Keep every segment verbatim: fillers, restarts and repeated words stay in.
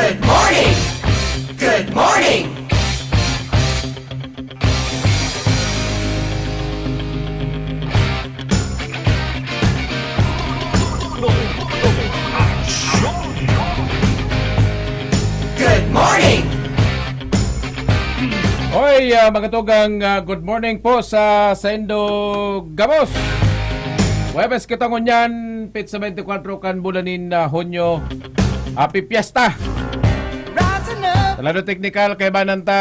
Good morning! Good morning! Good morning! Hoy, ah, mga tugang, ah, good morning po sa saindo gabos. Huwebes kita ngunyan, petsa twenty-four kan bulan nin, ah, Hunyo. Happy Fiesta! Sa lado teknikal, kaibanan ta,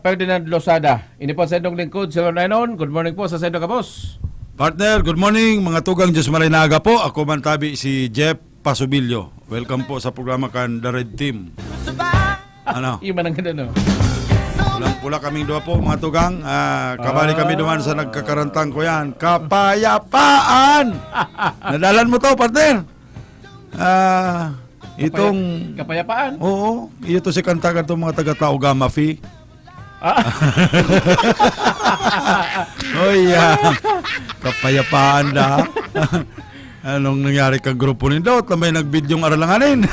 Ferdinand Losada. Ini po sa indong lingkod, si Lon Enon. Good morning po sa saindo gabos. Partner, good morning. Mga tugang, Diyos maray na aga po. Ako man tabi si Jeff Pasubilyo. Welcome po sa programa kan The Red Team. Ano? Iyo man ang ganda, no? Pulang-pula kaming duwa po, mga tugang. Ah, kabali kami duman sa nagkakarantang ko yan. Kapayapaan! Nadalan mo to, partner? Ah, itong... Kapayapaan? Oo, iyo to si kantagan to mga taga-Tao Gama Fi. Ah. Oy, ah, kapayapaan na. Anong nangyari kang grupo nindo? Tambay nagbidyong aralanganin.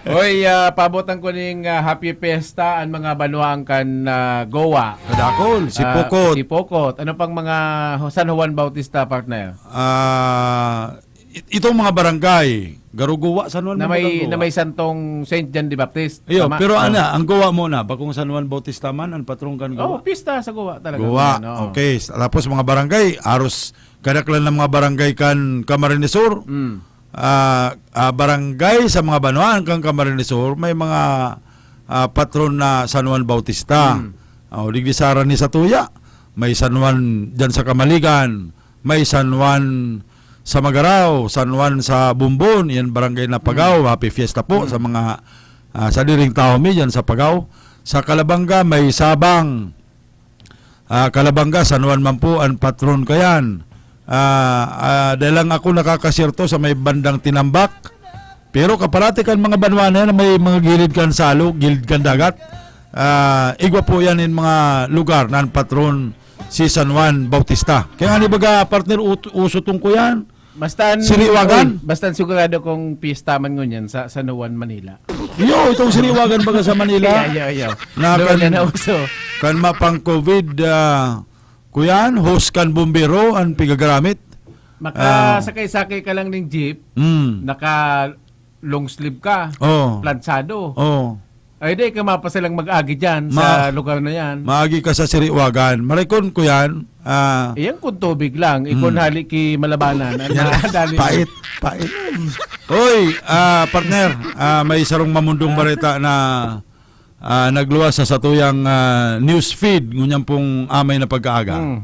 Oy, ah, pabotan ko ning, ah, Happy Fiesta ang mga banwaan kan, ah, Goa. Kadakol, si Ah, Pokot. Si Pokot. Ano pang mga San Juan Bautista, partner? Ah, it- itong mga barangay, Garuguwa, San Juan, Na may, Mambutango. Na may santong Saint John the Baptist. Iyo, Tama? pero Oh. ana, ang Goa muna, bakong San Juan Bautista man, ang patron kan Oh, Goa. pista sa Goa talaga. Goa, Ano? Okay. Tapos mga barangay, aros, kadaklan ng mga barangay kan Camarines Sur. Mm. Ah, ah, barangay sa mga banwaan kan Camarines Sur, may mga ah, patron na San Juan Bautista. Mm. O, digdi sa Arani sa Tuya, may San Juan dyan sa Kamaligan, may San Juan sa Magarao, San Juan sa Bumbon, yan barangay na Pagao. Happy Fiesta po sa mga ah, sadiring tawo mi dyan sa Pagao. Sa Calabanga, may Sabang. Ah, Calabanga, San Juan man po ang patron kayan. Ah, ah, dahil lang ako nakakasirto sa may bandang Tinambak. Pero kaparati kan mga banwa na yan, may mga gilid kan salog, gilid kan dagat. Ah, igwa po yan in mga lugar na ang patron si San Juan Bautista. Kaya nga ni baga, partner, ut- uso tong kuyan. Bastan, Siriwagan? Uy, bastan sigurado kung piyesta man ngunyan sa San Juan, Manila. Yo, itong siriwagan baga sa Manila. Iyo, iyo, iyo. Na Doon kan, yan nauso. Kan mapang COVID, ah, kuyan, hose kan bumbero ang pigagaramit. Makasakay-sakay ka lang ng jeep, Mm. naka long sleeve ka, Oh. plansado. Oh. Ay, di ka mapasilang mag-agi dyan Ma- sa lugar na yan. Maagi ka sa siriwagan. Marikon ko yan. Ah, Iyan kung tubig lang, ikon Hmm. hali ki malabanan. Ang yan. madali. Pait. Pait. Oy, ah, partner, ah, may sarong mamundong bareta na ah, nagluwas sa satuyang ah, news feed ngunyan pong amay na pagkaaga. Hmm.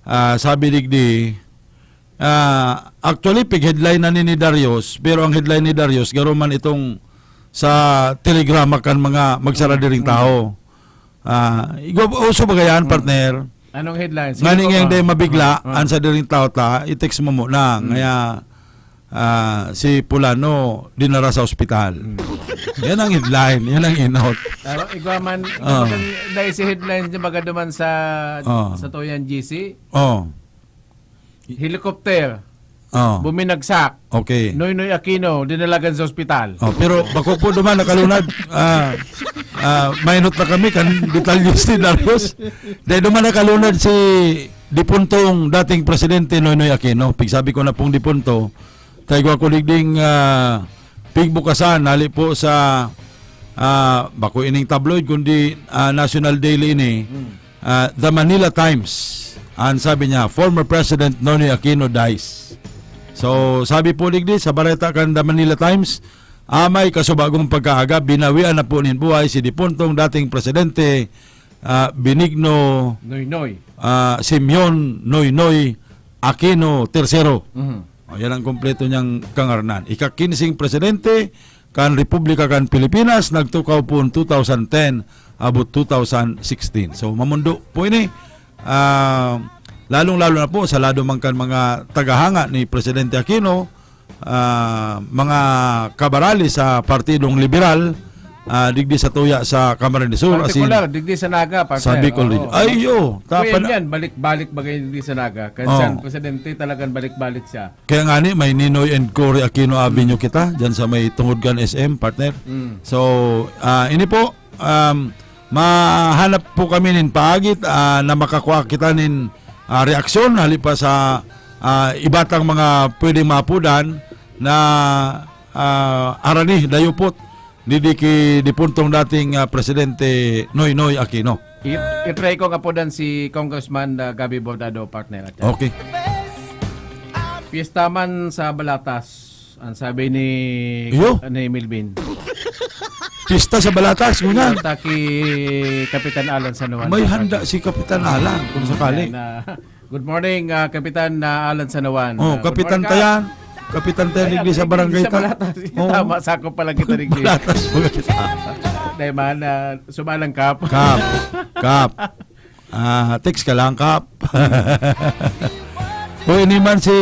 Ah, sabi digdi, ah, actually, pig-headline na ni, ni Darius, pero ang headline ni Darius, garo man itong sa telegrama kan mga magsaradiring tao. Ah, igwa, uso ba yan, partner? Anong headline? Sige Ngani po, nga ah. hindi mabigla, Ah. ang sadiring tao ta, i-text mo muna. Ngaya, ah, si Pulano, dinara sa ospital. Yan ang headline, yan ang inot. Pero igwa man, Ah. dahil si headlines niya baga duman sa, Ah. sa Toyan G C, Oh. helicopter, Oh. buminagsak, Okay. Noynoy Aquino, dinalagan sa ospital. Oh, pero bako po duman nakalunad. Ah, ah, mainot na kami kan detalye si Darius. Dahil duman nakalunad si dipuntong dating presidente Noynoy Aquino. Pigsabi ko na pong dipunto. Tayo ako digding ah, pigbukasan, hali po sa ah, bako ining tabloid, kundi ah, National Daily ini. Ah, The Manila Times. Ang sabi niya, "Former President Noynoy Aquino dies." So, sabi po digdi sa bareta kan The Manila Times, amay kasubagong pagkaaga, binawian na po nin buhay si dipuntong dating presidente ah, Benigno Noynoy. ah, Simeon Noynoy Aquino Tercero. Mhm. O, yan ang kompleto niyang kangarnan. Ika-kinsing presidente kan Republika kan Pilipinas, nagtukaw po two thousand ten, abot two thousand sixteen. So, mamundo po ini. Ah, lalong-lalo na po sa lado man kan mga tagahanga ni Presidente Aquino, ah, mga kabarali sa Partidong Liberal, ah, digdi sa tuya sa Camarines Sur, asin Partikular, digdi sa Naga, sa partner. Bicol Oo. Region. Ay, oo. Kuya Tapan yan, balik-balik bagay digdi sa Naga. Kan Oo. siyang presidente, talagang balik-balik siya. Kaya nga ni, may Ninoy and Cory Aquino Avenue Mm. kita, dyan sa may tungod kan S M, partner. Mm. So, ah, ini po, um, mahanap po kami nin paagi, ah, na makakua kita nin, ah, reaksyon, hali pa sa, ah, iba tang mga pwedeng maapodan na, ah, arani, dayupot, didi ki dipuntong dating, ah, Presidente Noynoy Aquino. I-, i-try ko nga po dan si Congressman, ah, Gabby Bordado, partner, at Okay. Piyesta man sa Balatas, ang sabi ni, Iyo. ni Melvin. Pista sa Balatas, ngunyan. Piyesta ki Kapitan Alan San Juan. May handa si Kapitan Alan, kung sakali. Yan, ah, good morning, ah, Kapitan, ah, Alan San Juan. Oh, Ah, good Kapitan morning, Kap. Tayan. Kapitan Tayan, Ay, digdi sa ang barangay digdi sa ta. Balatas. Oo. Tama, sakop pala kita, digdi. Balatas, mga kita. Dahil man, ah, sumalang, Kap. Kap. Kap. Ah, text ka lang, Kap. O, ini man si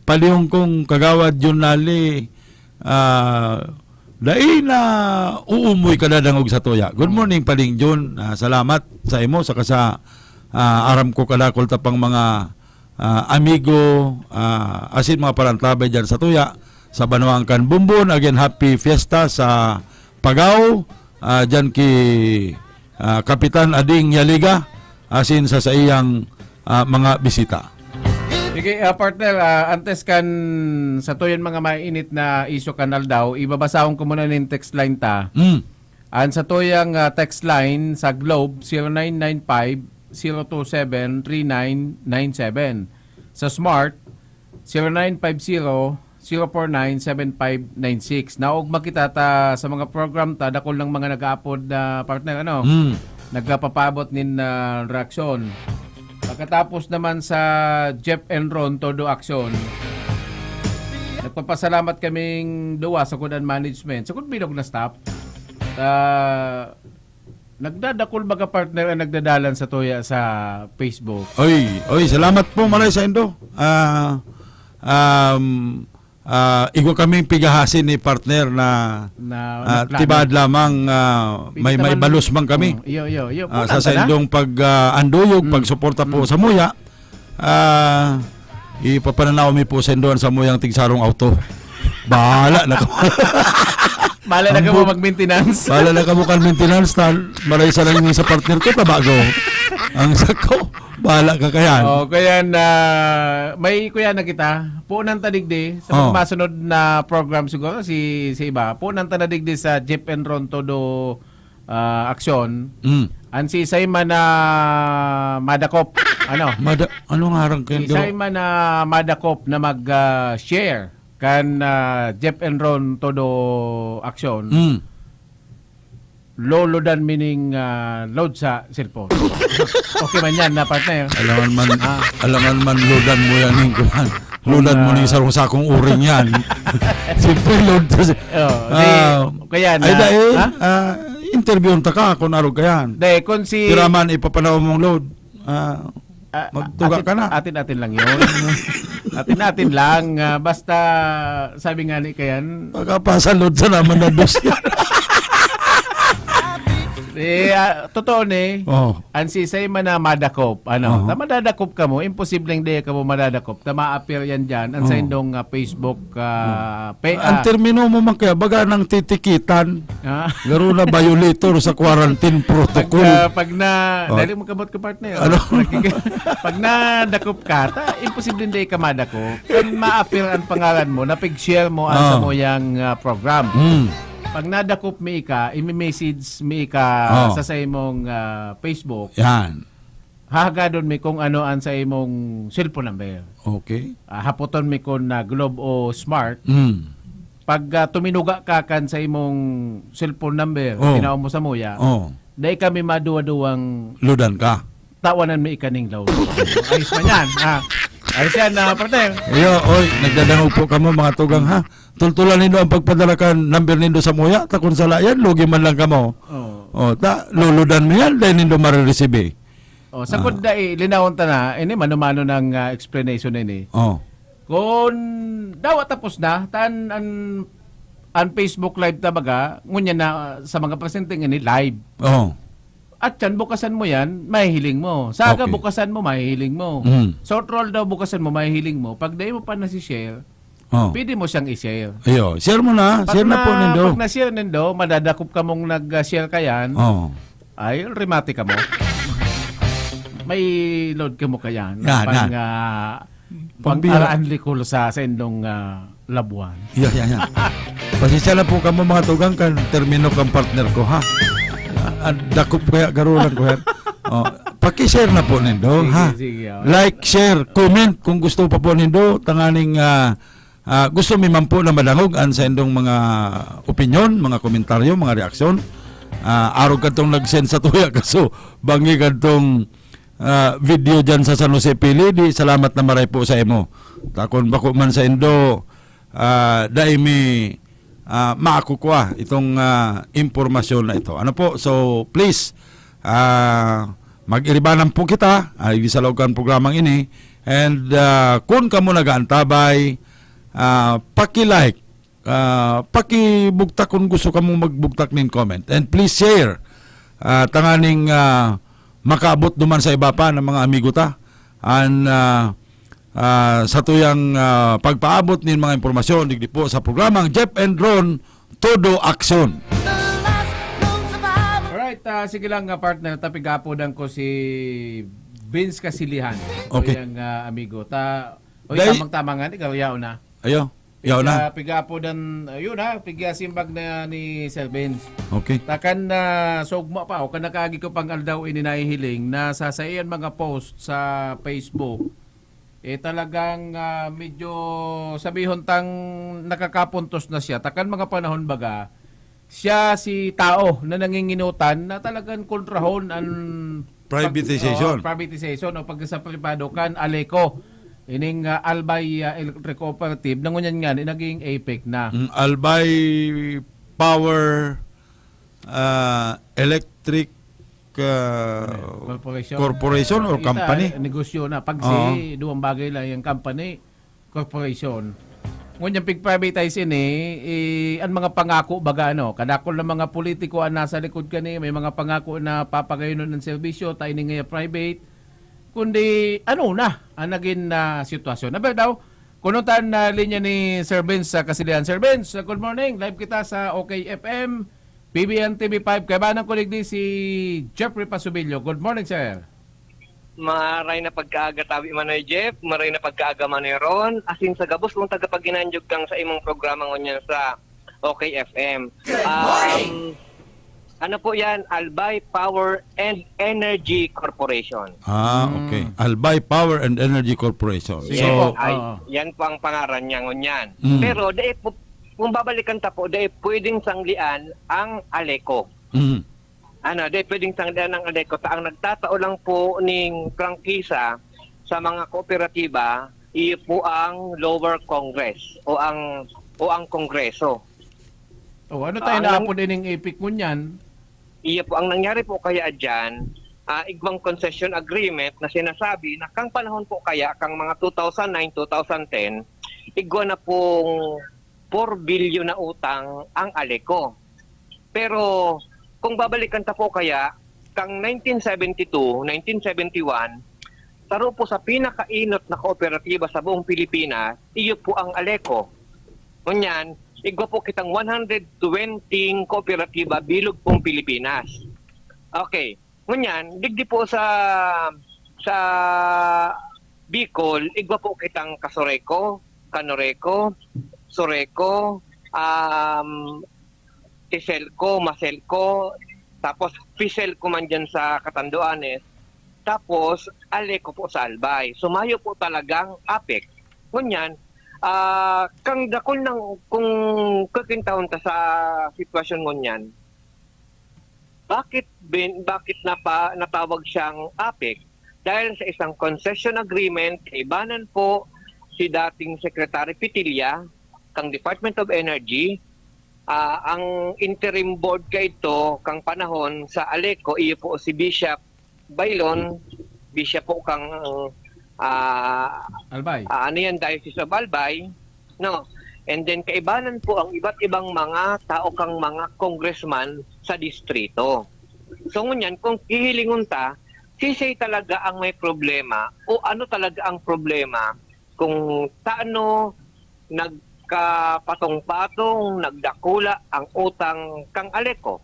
palihog kong kagawad, Jun Nali, ah, dai na uumoy kadadangog sa tuya. Good morning, Paling Jun. Ah, salamat sa imo, saka sa, ah, aram ko kadakol ta pang mga, ah, amigo, ah, asin mga parantabay dyan sa tuya, sa banwaan kan Bumbon. Again, happy fiesta sa Pagao, ah, dyan ki, ah, Kapitan Ading Yaliga, asin sa saiyang, ah, mga bisita. Sige, ah, partner, ah, antes kan sa tuyan mga mainit na isyu kan aldaw, ibabasahon ko muna nin text line ta. Mm. An sa tuyang, ah, text line sa Globe, zero nine nine five, zero two seven, three nine nine seven. Sa Smart, zero nine five zero, zero four nine, seven five nine six. Naogma kita ta sa mga program ta, dakul nang mga nag-aapod na partner, ano? Hmm. Nagpapaabot nin, ah, reaksyon. Pagkatapos naman sa Jeff and Ron, todo aksyon. Nagpapasalamat kaming duwa sa Kudan Management. Sa Kudbilog na staff. Ah, nagdadakul baga, partner, ang nagdadalan sa tuya sa Facebook. Oy, oy, salamat po, maray sa indo. Ah, um, ah, igwa kaming pigahasin ni partner na, Na ah, nagplano. Tibaad lamang, ah, Pwede may, may naman. Balos man kami. Mm, iyo, iyo, iyo. Ah, Putang sa ka na. Saindong pag, ah, anduyog, Mm. Pagsuporta po Mm. sa muya. Ah, ipapananaw mi po sa indo an samuyang tigsarong auto. Bahala na kamo. Bahala na Ang kamo bu-, mag-maintenance. Bahala na kamo kan maintenance, ta-, maray sa lang sa partner ko, tabago. Ang sako, bahala ka kayan. Oh, kaya na, may kuya na kita. Punan ta digdi. Sa Oh. mga masunod na program siguro, si, si iba. Punan ta na digdi sa Jeep and Ron Todo ah, aksyon, Mm. An siisay man na madakop, ano? Mada-, ano nga arang Si kayan, di ba? Siisay man na madakop na mag, ah, share kan, ah, Jeff Enron todo aksyon, Mm. lolodan mi ning, ah, load sa cellphone. Okay man yan, na partner? Alangan man, Ah. alangan man loadan mo yan, yung kuwan. Loadan mo Ah. na yung sarong sakong uring yan. Siyempre, load sa si-, Oh, di, ah, kaya ay, na, dahil, ha? Ah, interviewon ta ka kung arog ka yan. Dahil kung si Piraman, ipapanaw mong load. Ah, Ah, magtuga atin, ka na. Atin-atin lang yun. Atin-atin lang. Ah, basta, sabi nga ni Kayan, pagkapasa load sa naman na dos yan. Eh, ah, totoo ni, Oh. An siisay man na madakop, ano, Oo. Ta madadakop kamo, imposibleng di kamo madadakop. Ta ma-appear yan dyan, an Oo. Saindong, ah, Facebook, ah, pe-, Ang ah. Termino mo man kaya, baga nang titikitan. Ah. Garo na violator sa quarantine protocol. Pag, ah, pag na, Oh. Dali mo kamot ka, partner. Ano? Pag, pag nadakop ka, ta, imposibleng di ka madakop. Kan ma-appear an pangalan mo, napig-share mo an Ah. samuyang, ah, program. Hmm. Pag nadakop mi ika, imi-message mi ika Oh. sa saimong, ah, Facebook. Yan. Hahagadon mi kung ano an sa imong cellphone number. Okay. Ah, hapoton mi kung na Globe o Smart. Mm. Pag, ah, tuminuga ka kan sa imong cellphone number, Oh. Tinaw mo sa muya, Oh. Dai kami maduwa-duwang Ludan ka. Tawanan mi ika ning load. Ayos man yan, ha? Ayos yan, ah, partner. Iyo, oy, nagdadangog po kamo, mga tugang, ha? Tultulan nindo ang pagpadala kan number nindo sa muya, ta kung sala yan, lugi man lang kamo. Oo. Oh, ta, luludan mo yan, dahil nindo mariresibi. Oh, sa Ah. kunda, eh, linawon ta na, ini mano-mano ng, ah, explanation ini. Oh. Kung dawa tapos na, tan an Ang Facebook Live ta baga, ngunyan na, ah, sa mga pasyente ngani live. Oh. At yan, bukasan mo yan, mahihiling mo. Saga, Okay. bukasan mo, mahihiling mo. Mm. Short roll daw, bukasan mo, mahihiling mo. Pag dai mo pa nasi-share, Oh. pwede mo siyang i-share. Ayo, share mo na. Share na po nindo. Pag na-share nindo, madadakop ka mong nag-share ka yan, Oh. ay, remate ka mo. May load ka mo ka yan. Yan, pang, yan. ah, Pambira. Pang-araan likol sa, sa indong ah, labuan. Yeah, yeah, yeah. Pasensya na po kamo mga tugang kan termino kan partner ko, ha? Ah, dakop kaya garulan ko yan. Oh, paki-share na po nindo, Sige, ha? sige, oh. Like, share, comment kung gusto pa po nindo tanganing ah, ah, gusto mi man po na madangog an sa indong mga opinyon, mga komentaryo, mga reaksyon. Ah, arog kadtong nag-send sa tuya kaso bangi kadtong ah, video dyan sa San Jose Pili, di salamat na maray po sa imo. Takon bako man sa indo, ah, dai mi ah, makukua itong ah, impormasyon na ito. Ano po? So, please, ah, mag-iribanan po kita ay sa loob kan programang ini. And ah, kun kamo nagaantabay, ah, paki-like, ah, pakibugtak kun gusto kamo magbugtak nin comment. And please share, ah, tanganing ah, makaabot duman sa iba pa ng mga amigo ta. An ah, ah, sa tuyang ah, pagpaabot nin mga impormasyon digdi po sa programang Jeff and Ron Todo Aksyon. Alright, ah, sige lang nga partner, tapigapodan ko si Vince Casilihan. Okay. Yung ah, amigo. Ta, o Dai- tamang-tama nga, ikaw yaw na. Ayo, yaw na. Piga, pigapodan, ayun ha, pigyasimbag na ni Sir Vince. Okay. Takan na sugma pa, o kan nakaagi ko pang aldaw ini nahihiling na sa saiyan mga post sa Facebook, eh talagang ah, medyo sabihon tang nakakapuntos na siya. Takan mga panahon baga, siya si tao na nanginginutan na talagang kontrahon ang Privatization. Oh, privatization o pagkasapribado kan Aleco. Ining ah, Albay ah, Electric Cooperative na ngunyan nga ni naging APEC na. Mm, Albay Power ah, Electric ah, Corporation. Corporation or Ita, Company. Negosyo na. Pag Oo. si duwang bagay lang yung company, corporation. Ngunyan pig-privatize ini, eh, ang mga pangako baga ano, kadakol na mga politiko ang nasa likod kani, may mga pangako na papagayonon ang serbisyo, ta ini nga private. Kundi ano na ang naging ah, sitwasyon. Aber daw, kunutan na linya ni Sir Vince sa Kasilian. Sir Vince, good morning. Live kita sa OK F M, P B N T V five. Kaibanan ko digdi si Jeffrey Pasubilyo. Good morning, sir. Maray na pagkaaga tabi Manoy Jeff, maray na pagkaaga Manoy Ron, asin sa gabos kong tagapaginanjog kang sa imong programa ngunyan sa OK F M. Um, ano po yan? Albay Power and Energy Corporation. Ah, Mm. Okay. Albay Power and Energy Corporation. Sige So, po. Ay, Oo. yan po ang pangaranan niya ngunyan. Mm. Pero di po, kung babalikan ta po, di pwedeng sanglian ang Aleco. mm, Ano, di pwedeng sanglian ang Aleco. Ta ang nagtatao lang po ning prangkisa sa mga kooperatiba, iyo po ang lower Congress o ang o ang Kongreso. O, ano tayo Ah, naapod ining APEC ngunyan? Iyo po, ang nangyari po kaya dyan, ah, igwang concession agreement na sinasabi na kang panahon po kaya, kang mga two thousand nine, two thousand ten, igwa na pong four billion na utang ang Aleco. Pero kung babalikan ta po kaya, kang nineteen seventy-two, nineteen seventy-one, saro po sa pinakainot na kooperatiba sa buong Pilipinas, iyo po ang Aleco. Ngunyan, igwa po kitang one hundred twenty kooperatiba bilog pong Pilipinas. Okay. Ngunyan, digdi po sa sa Bicol, igwa po kitang Kasureco, Kanureco, Sureco, um, Iselco, Maselco, tapos Fiselco man dyan sa Catanduanes, tapos Aleco po sa Albay. So mayo po talagang APEC. Ngunyan, ah, kang dakul ng, kung kakintahon ta sa sitwasyon ngunyan, bakit bin, bakit napa, natawag siyang APEC? Dahil sa isang concession agreement kaibanan po si dating Secretary Petilla kang Department of Energy, ah, ang interim board kaito kang panahon sa Aleco, iyo po si Bishop Baylon, Bishop po kang ah, Albay. ah, ano yan, Diocese of Albay, no? And then kaibanan po ang iba't ibang mga tao kang mga congressman sa distrito. So ngunyan, kung hihilingon ta, sisay talaga ang may problema o ano talaga ang problema kung taano nagkapatong-patong, nagdakula ang utang kang Aleco?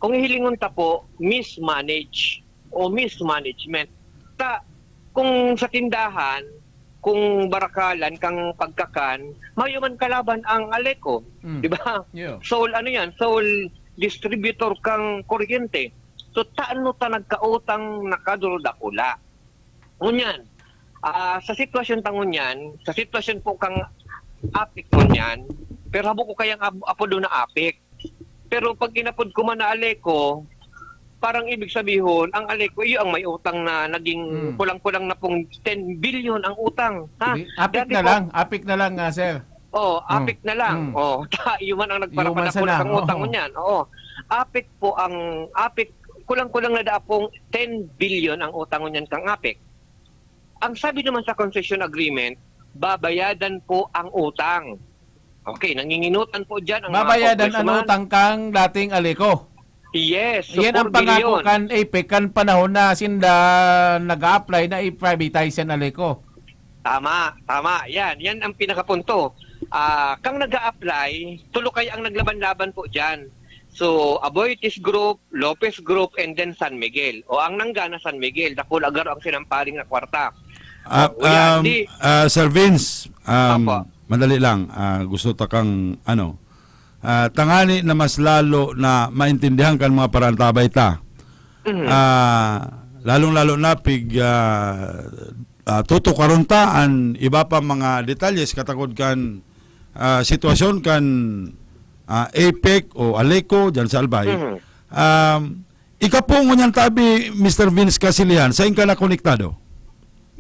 Kung hihilingon ta po, mismanage o mismanagement. Ta, kung sa tindahan, kung barakalan kang pagkakan, mayo man kalaban ang Aleco, Mm. di ba? Yeah. Sole, ano yan? Sole distributor kang kuryente. So, taano ta nagkautang na kaduro dakula? Ngunyan, ah, sa sitwasyon ta ngunyan, sa sitwasyon po kang APEC ngunyan, pero habo ko kayang ab- apodo na APEC. Pero pag inapod ko man na Aleco, parang ibig sabihon, ang Aleco, iyo ang may utang na naging Hmm. kulang-kulang na pong ten billion ang utang. Ha? Hindi, APEC Dati na po, lang, APEC na lang, ah, sir. Oh, Hmm. APEC na lang. Hmm. Oh, ta, iyo man ang Iyo man sana, nagparapadakula kang utang oo. ngunyan. Oo. APEC po ang, APEC, kulang-kulang na da pong ten billion ang utang ngunyan kang APEC. Ang sabi naman sa concession agreement, babayadan po ang utang. Okay, nanginginutan po dyan ang mga Babayadan ang congressman. utang kang dating Aleco. Yes, so Yan ang four pangako billion. Kan APEC, kan panahon na sinda nag-a-apply na i-privatize yan Aleco. Tama, tama. Yan, yan ang pinakapunto. Ah, kang nag-a-apply, tulo kaya ang naglaban-laban po dyan. So, Aboitiz Group, Lopez Group, and then San Miguel. O ang nanggana San Miguel, dakula garo ang sinampaling na kwarta. Ah, O, yan, um, di- ah, Sir Vince, um, Apo. madali lang, ah, gusto ta kang, ano, ah, tangani na mas lalo na maintindihan kan mga parantabay ta. Mhm. Ah, lalong-lalo na pig, ah, ah, tutukaron ta an iba pa mga detalye sa katakod kan, ah, sitwasyon kan, ah, APEC o Aleco dyan sa Albay. Mhm. Um, ikaw po ngunyan tabi, Mister Vince Casilian, saan ka na konektado?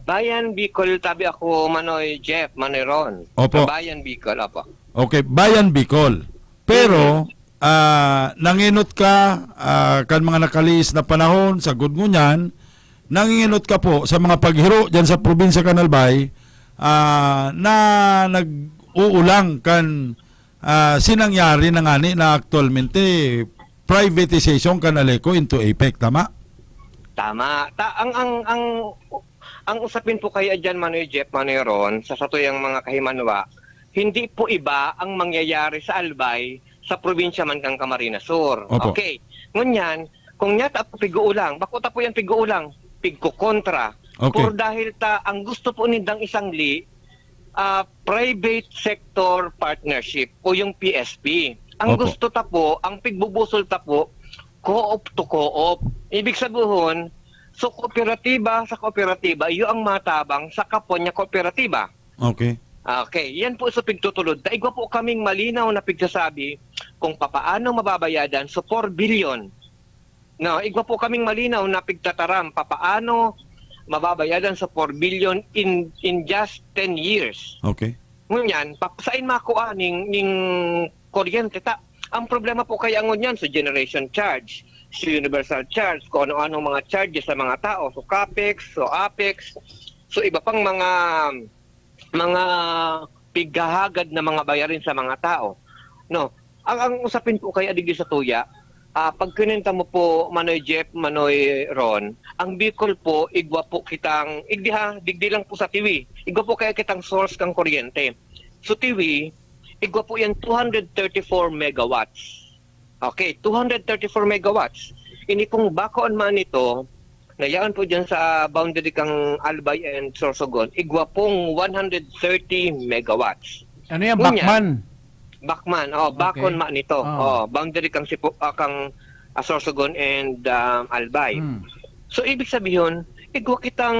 Bayan Bicol, tabi ako, Manoy Jeff, Manoy Ron. Opo. Bayan Bicol, opo. Okay, Bayan Bicol. Pero, ah, nangenot ka, ah, kan mga nakaliis na panahon, sagkod ngunyan, nangenot ka po sa mga paghiro dyan sa probinsya kan Albay, ah, na nag-uulang kan, ah, sinangyari na ngani na aktualmente privatization kan Aleco into APEC, tama? Tama. Ta, ang, ang, ang, ang usapin po kaya dyan, Manoy Jeff, Manoy Ron, sa satuyang mga kahimanwa, hindi po iba ang mangyayari sa Albay, sa probinsya man kang Camarines Sur. Opo. Okay. Ngunyan, kung nyata po pig-uulang, bako ta po yan pig-uulang, pigkukontra. Okay. Por dahil ta, ang gusto po nindang isangli, ah, private sector partnership o yung P S P. Ang Opo. Gusto ta po, ang pigbubusol ta po, co-op to co-op. Ibig sabihin, so kooperatiba sa kooperatiba, iyo ang matabang sa kapwa niya kooperatiba. Okay. Okay, yan po sa pigtutulod. Ta igwa po kaming malinaw na pigsasabi kung papaano mababayadan so four billion. No, igwa po kaming malinaw na pigtataram papaano mababayadan sa four billion in in just ten years. Okay. Ngunyan, pap- sain makuha ning, ning kuryente ta? Ang problema po kaya ngunyan sa generation charge, sa universal charge, kung ano-ano mga charges sa mga tao, so capex, so apex, so iba pang mga mga pighahagad na mga bayarin sa mga tao. No, ang, ang usapin po kaya digdi sa tuya, ah, pag kinenta mo po, Manoy Jeff, Manoy Ron, ang Bicol po, igwa po kitang, igdi ha, digdi lang po sa Tiwi, igwa po kaya kitang source kang kuryente. So Tiwi, igwa po yan two hundred thirty-four megawatts. Okay, two hundred thirty-four megawatts. Ini pong backbone man nito, na yaon po dyan sa boundary kang Albay and Sorsogon, igwa pong one hundred thirty megawatts. Ano yan, Ngunyan, Bacman? Bacman, oh, Okay. backbone man nito. Ah. Oh, boundary kang Sipo, ah, kang ah, Sorsogon and um, Albay. Hmm. So ibig sabihin, igwa kitang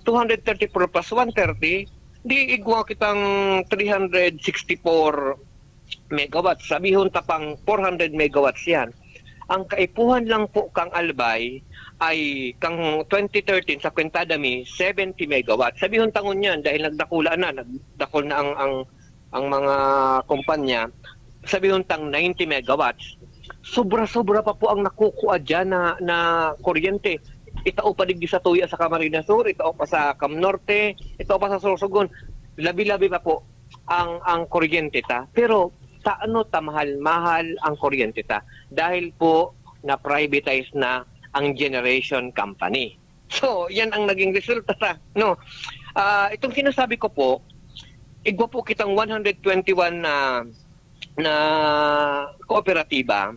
two hundred thirty-four plus one thirty, di igwa kitang three hundred sixty-four megawatts. Sabihon ta pang four hundred megawatts yan. Ang kaipuhan lang po kang Albay ay kang twenty thirteen sa Quintada Mi, seventy megawatts. Sabihon ta ngunyan dahil nagdakula na, nagdakol na ang ang ang mga kumpanya, sabihon tang ninety megawatts. Sobra-sobra pa po ang nakukuha dyan na, na kuryente. Itao pa digdi sa Tuya sa Camarines Sur, itao pa sa Cam Norte, itao pa sa Sorsogon. Labi-labi pa po. ang, ang kuryente ta, pero taano ta mahal-mahal ang kuryente ta? Dahil po na-privatize na ang generation company. So, yan ang naging resulta ta, no? Ah, itong sinasabi ko po, igwa po kitang one hundred twenty-one na, na kooperatiba.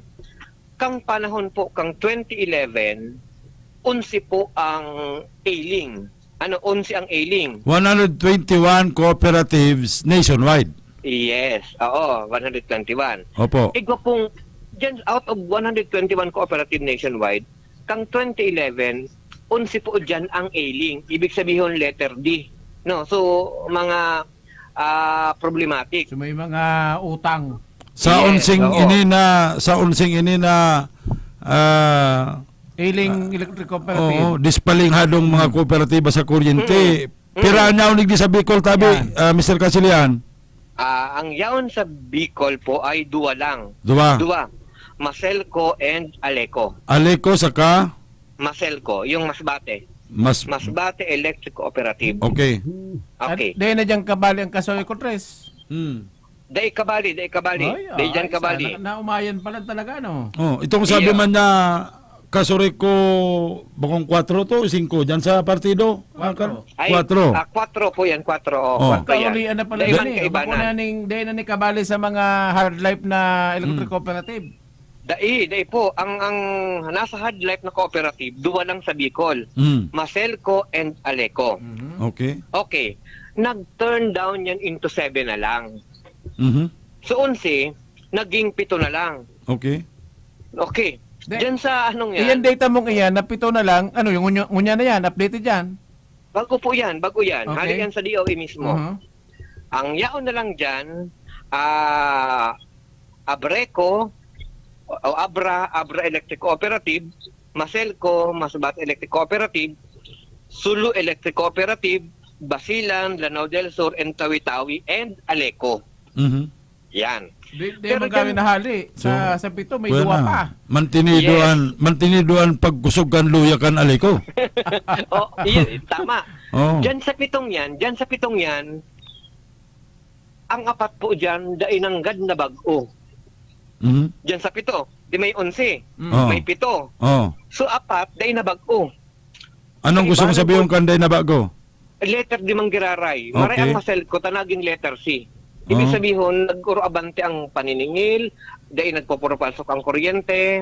Kang panahon po kang twenty eleven, onse po ang ailing. Ano, onse ang ailing. One hundred twenty-one cooperatives nationwide. Yes, oo, one hundred twenty-one. Opo. Igwa pong, dyan, out of one hundred twenty-one cooperative nationwide, kang twenty eleven, onse po dyan ang ailing. Ibig sabihin, letter D. No? So, mga, ah, problematic. So, may mga utang. Sa Yes, onseng oo. ini na, sa onseng ini na, ah, Ailing Electric Cooperative. Oo, dispalinghadong mga Mm. kooperatiba sa kuryente. Mm. Mm. Pira na unig di sa Bicol, tabi, Yan. ah, Mister Casilian? Ah, ang yaon sa Bicol po ay duwa lang. Duwa. Duwa. Maselco and Aleco. Aleco saka? Maselco, yung Masbate. Mas Masbate Electric Cooperative. Okay. Okay. At dahil na dyan kabali ang Kasoy ko, Tres. Hmm. Dai kabali, dai kabali. Ay, Dai dyan ay, kabali. sana, naumayan pala talaga, no? Oh, itong sabi Iyo. man na Kasoreco, bakong kwatro to, singko, dyan sa partido? Kwatro. Ay, Kwatro. ah, kwatro po yan, kwatro. Oh, Oh. kwatro yan. Kaulian na pala Dai man yan eh. kaibanan. Bako na ning, dai na ni kabali sa mga hard life na electric Hmm. cooperative. Dai, dai po. Ang, ang nasa hard life na cooperative, duwa lang sa Bicol. Hmm. Maselco and Aleco. Mhm. Okay. Okay. Nag-turn down yan into seven na lang. Mhm. So, onse, naging pito na lang. Okay. Okay. Di, Diyan sa anong yan? iyan data mong iyan, na pito na lang, ano, yung ngunya, ngunya na yan, updated yan? Bago po yan, bago yan. Okay. Hali yan sa D O E mismo. Mhm. Ang yaon na lang dyan, ah, Abreco, o, o Abra, Abra Electric Cooperative, Maselco, Masbate Electric Cooperative, Sulu Electric Cooperative, Basilan, Lanao del Sur, and Tawi-Tawi, and Aleco. Mhm. Yan. Di, di Pero magkano dyan na hali? Sa, So, sa pito, may kuya duwa na. pa. Mantinido Yes. an, mantinido an pagkusog kan luya kan Aleco. Oh, yun, tama. Oh. Diyan sa pitong yan, diyan sa pitong yan, ang apat po diyan, dai nanggad na bag-o. Mhm. Diyan sa pito, di may onse, Mm. Oh. may pito. Oh. So, apat, dai na bag-o. Anong May gusto mong bago sabihin po. kan dai na bag-o? Letter D man giraray. Maray Okay. ang Maselco ta naging letter C. Ibig Oh. sabihin, nag-uro-abante ang paniningil, dai nagpupurupalsok ang kuryente,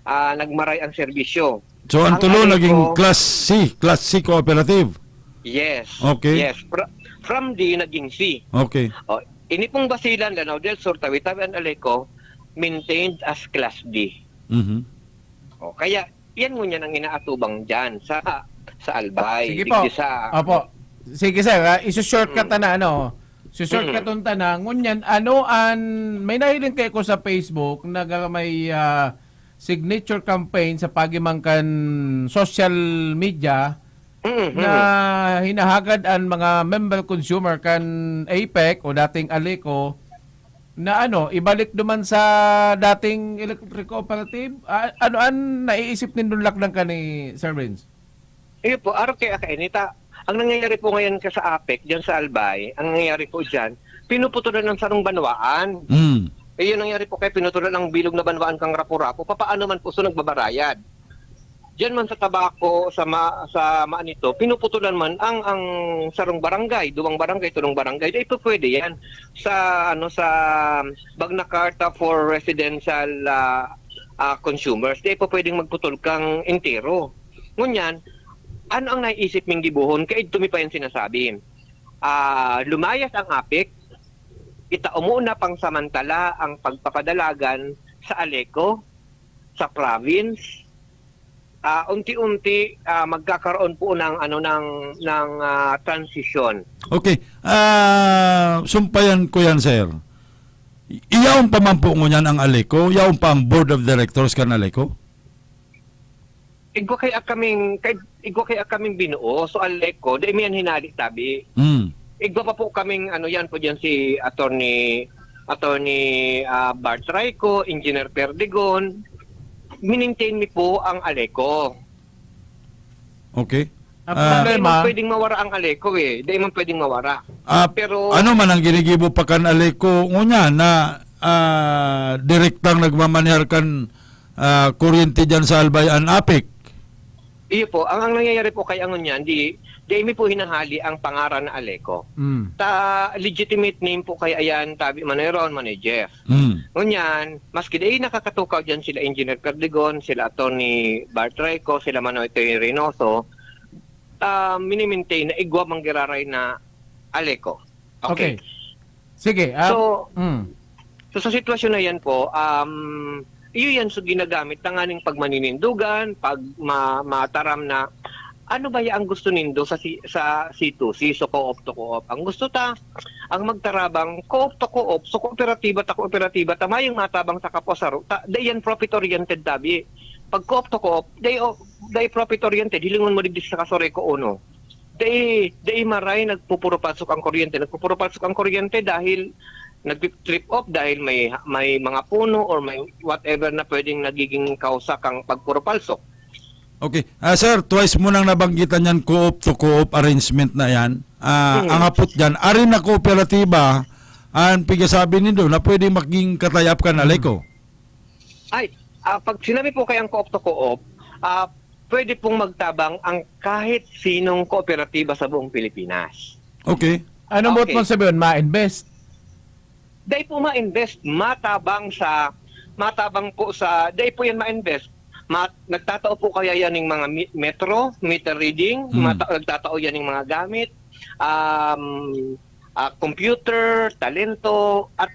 ah, nagmaray ang serbisyo. So, ang Ang tulo Aleco naging class C, class C cooperative? Yes. Okay. Yes. Fr-, from D naging C. Okay. Oh, ini pong Basilan, Lanao del Sur, Tawi-Tawi, and Aleco, maintained as class D. Mhm. Oh, kaya yan ngunyan ang inaatubang dyan sa, sa Albay, Sige digdi po. sa Opo. Sige, sir, ah, isu-shortcut Mm. ta na, ano, sushortcut Mm. ta na. Ngunyan, ano an, may nahiling kayo ko sa Facebook na ga-, may, ah, signature campaign sa pagiman kan social media Mm, na mm. hinahagad an mga member consumer kan APEC o dating Aleco na ano, ibalik duman sa dating electric cooperative? Ah, ano an naiisip nindong lakdan kani, Sir Vince? Iyo po, araw kay akainita. Ang nangyayari po ngayon ka sa APEC, diyan sa Albay, ang nangyayari po diyan, pinuputulan ng sarong banwaan. Mm. Iyon nangyari po kay pinutulan ang bilog na banwaan kang Rapu-Rapu. Papaano man po, so nagbabarayad? Diyan man sa Tabaco, sa ma-, sa Maanito, pinuputulan man ang, ang sarong barangay, duwang barangay, tulong barangay. Di po pwede yan sa, ano, sa Magna Carta for Residential, ah, ah, Consumers. Di po pwedeng magputol kang entero. Ngunyan, ano ang naiisip ming gibohon? Kaidto mi pa yan sinasabi. Ah, lumayas ang APEC, itao muna pangsamantala ang pagpapadalagan sa Aleco, sa province. Ah, unti-unti, ah, magkakaroon po ng, ano, ng, ng, ah, transition. Okay. Ah, sumpayan ko yan, sir. Iyaon pa man po ngunyan ang Aleco? Iyaon pa ang board of directors kan Aleco? Igwa kaya kaming, kay, igwa kaya kaming binuo. So, Aleco, di mi yan hinali tabi. Mm. Igwa pa po kaming, ano, yan po diyan si Attorney, Attorney, ah, Bart Raico, Engineer Perdigon. Minintain mi po ang Aleco. Okay. Ang Ah. Dai problema, man pwedeng mawara ang Aleco eh. Dai man pwedeng mawara. Ah, Pero ano man ang ginigibo pa kan Aleco ngunya na ah, direktang nagmamanehar kan ah, kuryente diyan sa Albay an APEC? Iyo po, ang, ang nangyayari po kay angon niyan, di, di mi po hinahali ang pangaran na Aleco. mm, Ta legitimate name po kay ayan, tabi Manoy Ron, Manoy Jeff. Hmm. Ngunyan, maski dai nakakatukaw dyan sila Engineer Perdigon, sila Attorney Bart Reco, sila Manoy Toy Reynoso, ah, minimaintain na igwa mang giraray na Aleco. okay. Sige. ah, So, mm, so sa sitwasyon na yan po, um, iyo yan so ginagamit tanganing pagmaninindugan, pag ma- mataram na ano ba ang gusto nindo sa si- sa C two C, so co-op to co-op. Ang gusto ta, ang magtarabang co-op to co-op, so kooperatiba ta kooperatiba ta, mayong matabang sa kapwa saro ta, dai yan profit oriented tabi. Pag co-op to co-op, dai o- dai profit oriented, hilingon mo digdi sa Kasoreco uno. Dai dai maray nagpupurupalsok ang kuryente. Nagpupurupalsok ang kuryente dahil nagpi-trip off dahil may may mga puno or may whatever na pwedeng nagiging kausa kang pagpurupalsok. Okay. Ah, sir, twice mo nang nabanggitan yan, co-op to co-op arrangement na yan. Ah, Mhm. Ang hapot dyan, arin na kooperatiba, ang pigasabi nindo na pwede maging katayap kan Aleco. Ay, ah, pag sinabi po kayang co-op to co-op, ah, pwede pong magtabang ang kahit sinong kooperatiba sa buong Pilipinas. Okay. Ano mo Okay. pong sabihin? Ma-invest? Dai po ma-invest, matabang sa matabang po sa dai po yan ma-invest. Ma, nagtatao po kaya yan ng mga mi- metro, meter reading, Hmm. mata, nagtatao yan ng mga gamit, um, ah, computer, talento, at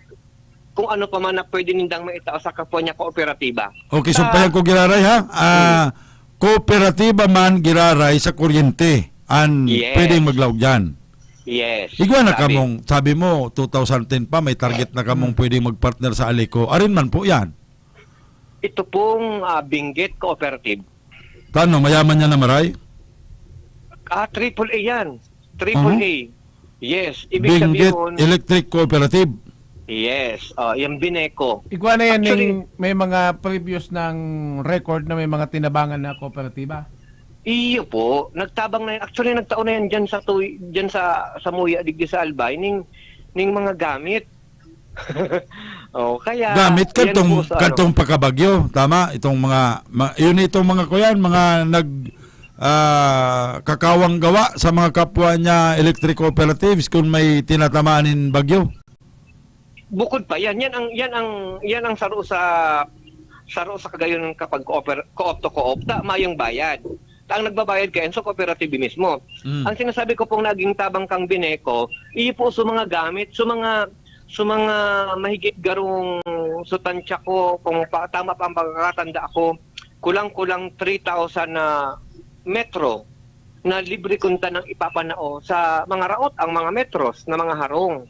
kung ano pa man na pwede nindang maitao sa kapwa niya kooperatiba. Okay, Ah, sumpayan ko giraray ha. Ah, kooperatiba man giraray sa kuryente an Yes. pwedeng maglaog dyan. Yes. Igwa na Sabi- kamong, sabi mo, two thousand ten pa, may target na kamong pwedeng magpartner sa Aleco. Arin man po yan. Ito pong ah, Benguet Cooperative. Tano, mayaman niya na maray? Ah, triple A yan. Triple A. Yes. Ibig Benguet sabihin, Electric Cooperative. yes. Oh, yung Bineco. Igwa na yan Actually- ning may mga previous ng record na may mga tinabangan na kooperatiba. Iyo po, nagtabang na yan. Actually, nagtao na yan dyan sa, tuy, dyan sa, sa Muya, digdi sa Albay, ning, ning mga gamit. Oh, kaya... Gamit yan kadtong, po sa ano. kadtong pagkabagyo, tama? Itong mga, ma, yun itong mga kuyan, mga nag, ah, kakawang gawa sa mga kapwa niya electric cooperatives kung may tinatamaan nin bagyo. Bukod pa yan, yan ang yan ang yan ang saro sa saro sa kagayon kapag cooper, co-op to co-op, ta mayong bayad. Ta ang nagbabayad kaya sa cooperative mismo. Mm. Ang sinasabi ko pong naging tabang kang Bineco, iyo po sa mga gamit, sa mga sa mga mahigit garong sutansya ko, kung pa, tama pa ang pagkakatanda ko, kulang-kulang three thousand na metro na libre kunta nang ipapanao sa mga raot ang mga metros na mga harong.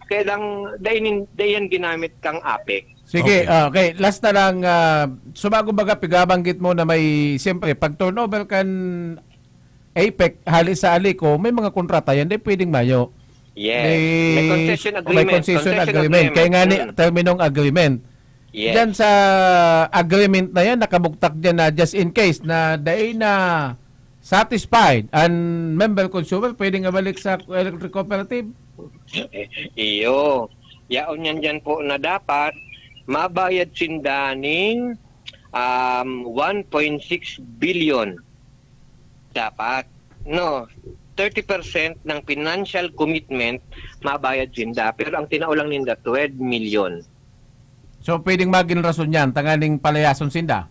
Kaya lang, dai, nin- dai yan ginamit kang APEC. Sige, Okay. ah, okay. Last na lang, ah, sumago baga, pigabanggit mo na may, siyempre, pag turnover kan APEC, hali sa Aleco, may mga kontrata yan, di pwedeng mayo. Yes. May, May concession may agreement. concession agreement. Kaya nga ni, Mm. terminong agreement. Yes. Diyan sa agreement na yan, nakabugtak dyan na just in case na dai na satisfied ang member consumer, pwedeng abalik sa electric cooperative. Iyo. Yaon yan dyan po na dapat mabayad sinda ning um, one point six billion. Dapat. No, thirty percent ng financial commitment mabayad sinda. Pero ang tinao lang ninda, twelve million. So, pwedeng maging rason yan, tanganing palayason sinda.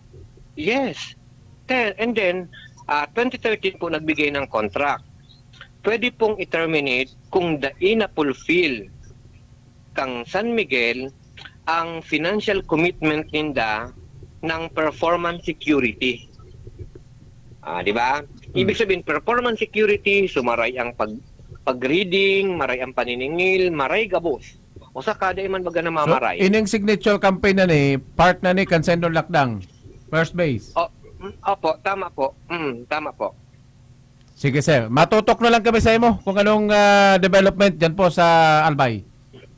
Yes. Then, and then, ah, twenty thirteen po nagbigay ng contract. Pwede pong i-terminate kung dai na-fulfill kang San Miguel ang financial commitment ninda ng performance security. Ah, di ba? Ibig sabihin, performance security, so maray ang pag pag-reading, maray ang paniningil, maray gabos. O sa kada iman baga na So, mamaray. ining signature campaign na ni, part na ni kan Sendon Lakdang. First base. O, mm, opo, tama po. Mm, tama po. Sige, sir. Matutok na lang kami sa imo kung anong ah, development dyan po sa Albay.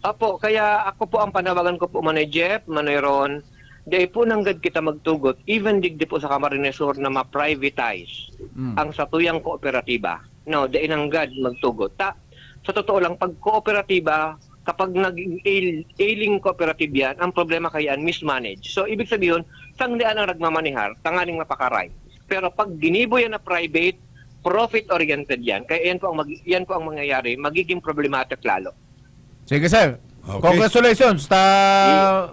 Opo, kaya ako po ang panawagan ko po, Manoy Jeff, Manoy Ron, Dai po nanggad kita magtugot, even digdi po sa Camarines Sur na ma-privatize Mm. ang satuyang kooperatiba. No, dai nanggad magtugot. Ta, sa totoo lang, pag kooperatiba, kapag naging ail- ailing cooperative yan, ang problema kaya mismanage. So, ibig sabihin, sanglian ang nagmamanihar, tanganing mapakaray. Pero pag ginibo yan na private, profit-oriented yan. Kaya yan po ang, mag- yan po ang mangyayari, magiging problematic lalo. Sige, sir. Okay. Congratulations. Ta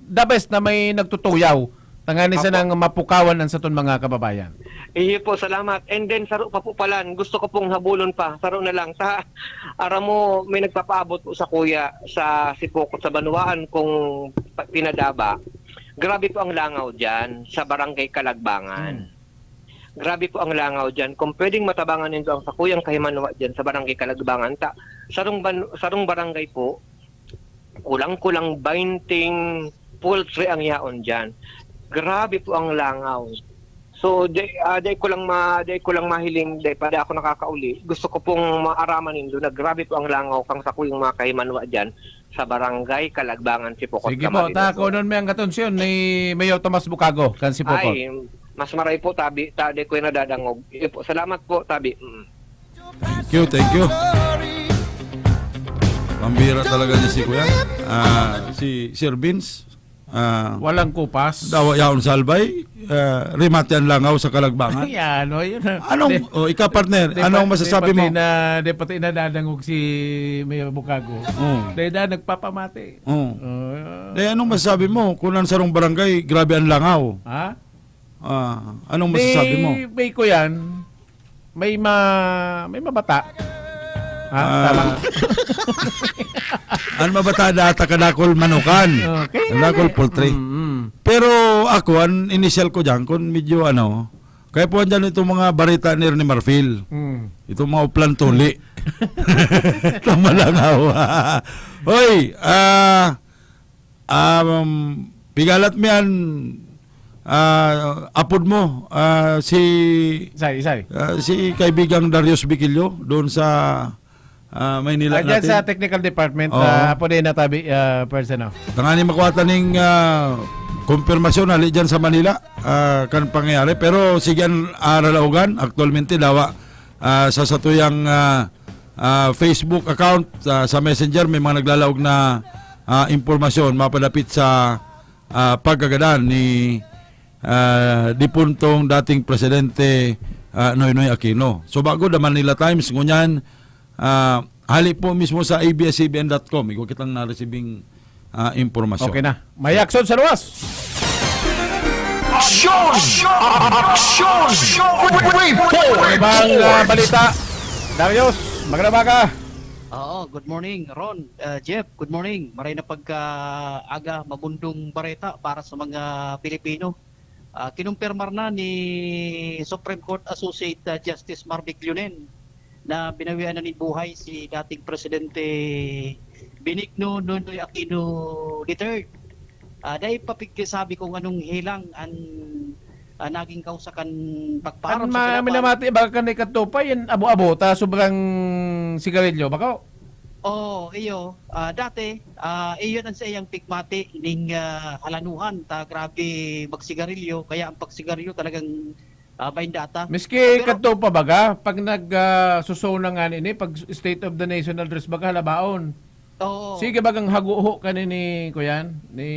the best na may nagtutuyaw. Tangani Apo. Sanang mapukawan ang saton mga kababayan. Iyo po, salamat. And then, saro pa po pala, gusto ko pong habulon pa, saro na lang. Ta, aram mo, may nagpapaabot po sa kuya, sa Sipokot, sa Banwaan kong pa- pinadaba. Grabe po ang langaw dyan sa Barangay Kalagbangan. Hmm. Grabe po ang langaw dyan. Kung pwedeng matabangan nindo ang sakuyang kahimanwa dyan sa Barangay Kalagbangan, ta, sarong, ban, sarong barangay po, kulang-kulang twenty poultry ang yaon dyan. Grabe po ang langaw. So, di, ah, di ko lang ma, di ko lang mahiling, di pa di ako nakakauli. Gusto ko pong maaraman nindo na grabe po ang langaw kang sakuyang mga kahimanwa dyan sa Barangay Kalagbangan, Sipokot, Sige po, Camarines ta Sur. kunon mi ang atensyon ni Mayor Tomas Bukago kan Sipokot. Ay, mas maray po, tabi, ta, di ko yung nadadangog. Iyo po, salamat po, tabi. Mm. Thank you, thank you. Pambira talaga ni si Kuya. Ah, si Sir Vince. Ah, Walang kupas. Dawa yaon salbay. Ah, rimate ang langaw sa Kalagbangan. Yan, o, yun. Anong, Di- oh, ikaw partner, di anong pa- masasabi di pati mo? Na, di pati nadadangog si Mayor Bukago. Oh. Dahil na nagpapamati. Oh. Oh. Dahil anong masasabi mo kung ang sarong barangay, grabe ang langaw? Ha? Ah, anong masasabi mo? May, may ko yan. May ma... May mabata. Ha? Ah. Tama. Ang mabata data kadakol manukan. Okay. Kadakol poultry. Mm, mm. Pero ako, ang initial ko dyan, kung medyo ano, kaya po andyan itong mga barita ni Ernie Marfil. Mm. Itong mga uplan tuli. Tama lang ako. Hoy, ah, um, pigalat mi an ah, apod mo, ah, si Isay, isay. ah, si kaibigang Darius Biquillo doon sa ah, Maynila Ah, dyan natin. Sa technical department, Oo. ah, apo din natabi, ah, person, no? Tangani makuha taning ah, kumpirmasyon hali dyan sa Manila ah, kan pangyayari. Pero sige ang ah, ralaogan, aktualmente dawa ah, sa satuyang ah, ah, Facebook account ah, sa Messenger may mga naglalaog na ah, impormasyon mapadapit sa ah, pagkagadan ni ah, dipuntong dating presidente ah, Noynoy Aquino. So bago The Manila Times ngunyan ah, hali po mismo sa A B S C B N dot com. Igwa kitang naresibing ah, impormasyon. Okay na. May aksyon sa luwas. Aksyon! Aksyon! Report! Ibang ah, balita. Darius, magandang umaga. Oo, good morning, Ron, uh, Jeff, good morning. Maray na pagkaaga, magundong bareta para sa mga Pilipino. Uh, kinumpirmar na ni Supreme Court Associate uh, Justice Marvic Leonen na binawian na nin buhay si dating Presidente Benigno Noynoy Aquino the third. Uh, dahil papigsabi kung anong hilang ang uh, naging kausa kan pagpaharap An sa ma- kinaban. Minamati ba kan ikatupa yan abo-abo ta sobrang sigarilyo bako? Oo, iyo. Ah, dati, ah, iyon ang sa iyang pigmati ning ah, halanuhan ta grabe magsigarilyo kaya ang pagsigarilyo talagang ah, baindata. Miski kadto pa baga pag nag ah, susuna nga nini pag State of the Nation Address baga halabaon. Oo. Sige bagang haguho ka ni, ni kuyan ni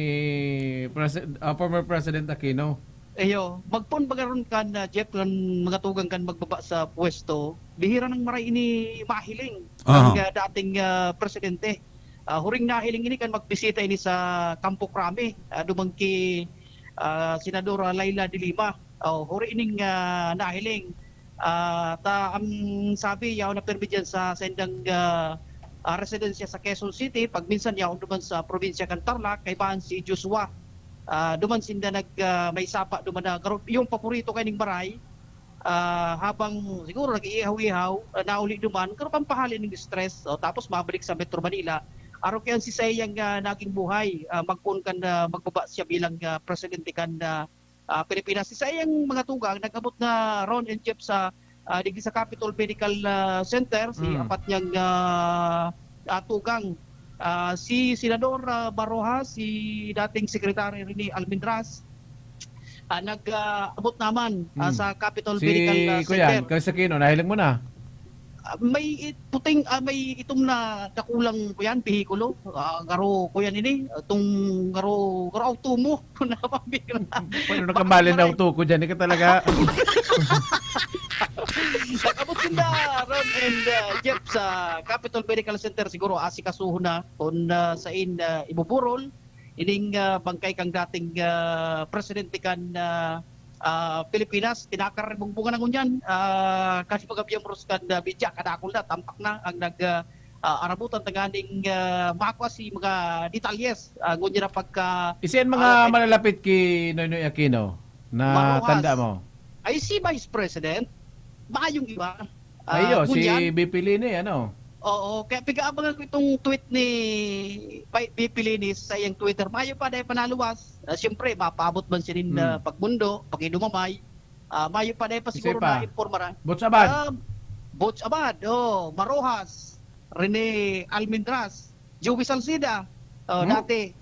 Presi- ah, former President Aquino. Iyo, magpon ba karon kan ah, Jeff kan mga tugang kan magbaba sa pwesto, bihira nang maray ini mahiling Aha. ang ah, dating ah, presidente. Ah, huring nahiling ini kan magbisita ini sa Campo Crame, ah, duman ki ah, Senadora Leila de Lima. Oh, huri ining ah, nahiling. Ah, ta ang sabi yaw na permi diyan sa sendang ah, ah, residensya sa Quezon City, pag minsan yaw duman sa probinsya kan Tarlac, kaibahan si Joshua. Ah, duman sinda nag ah, may sapa duman na garo- yung paborito kaining maray. Ah, habang siguro nag-iihaw-ihaw, ah, nauli duman, pero pampahali ng stress. O, tapos mabalik sa Metro Manila. Aro kaya si Sayang ah, naging buhay, ah, magpoon kan ah, magbaba siya bilang ah, presidente kan ah, ah, Pilipinas. Si Sayang mga tugang, nag-abot na Ron and Jeff sa ah, digdi sa Capitol Medical ah, Center, si Mm. apat niyang ah, ah, tugang. Ah, si Senador, ah, Baroja, si dating Secretary Rene Almendras, ah, nag, ah, abot naman, ah, Hmm. sa Capitol Si Medical, ah, Kuyan, Center. Kang Sakino, nahiling mo na? Ah, may it-, puting, ah, may itom na dakulang, kuyan, behikulo. Ah, garo, kuyan ini, itong garo, garo auto mo. Kung napambira. Paano nakabali na auto ko dyan? Ika talaga. Nag-abot sinda, Ron and, ah, Jeff, sa Capitol Medical Center. Siguro, asikasuhon na kung, ah, sain, ah, ibuburol ining, ah, bangkay kan dating, ah, presidente kan, ah, ah, Pilipinas. Tinakar bungbungan na ngunyan, ah, kasi mga miyembros kan, ah, media, kadakul na, tampak na ang nag, ah, ah, arabutan tanganing, ah, makua si mga detalyes, ah, ngunyan na pagka, Isiyan mga ah, malalapit ki Noynoy Aquino na Marojas. Tanda mo? Ay, si Vice President, mayong iba. Ah, Ayo, si ngunyan, V P Leni, ano? Oo, kaya pig-aabangan ko itong tweet ni Pi-, V P Leni sa iyang Twitter. Mayo pa dahil panaluwas. Ah, siyempre, mapaabot man siya nin, Hmm. ah, pagmundo, pag-inumamay. Ah, mayo pa dahil pa Kasi siguro pa. na-informa ra. Boots Abad. Ah, Boots Abad, oh, Marojas, Rene Almendras, Joey Salceda, oh, Hmm? dati.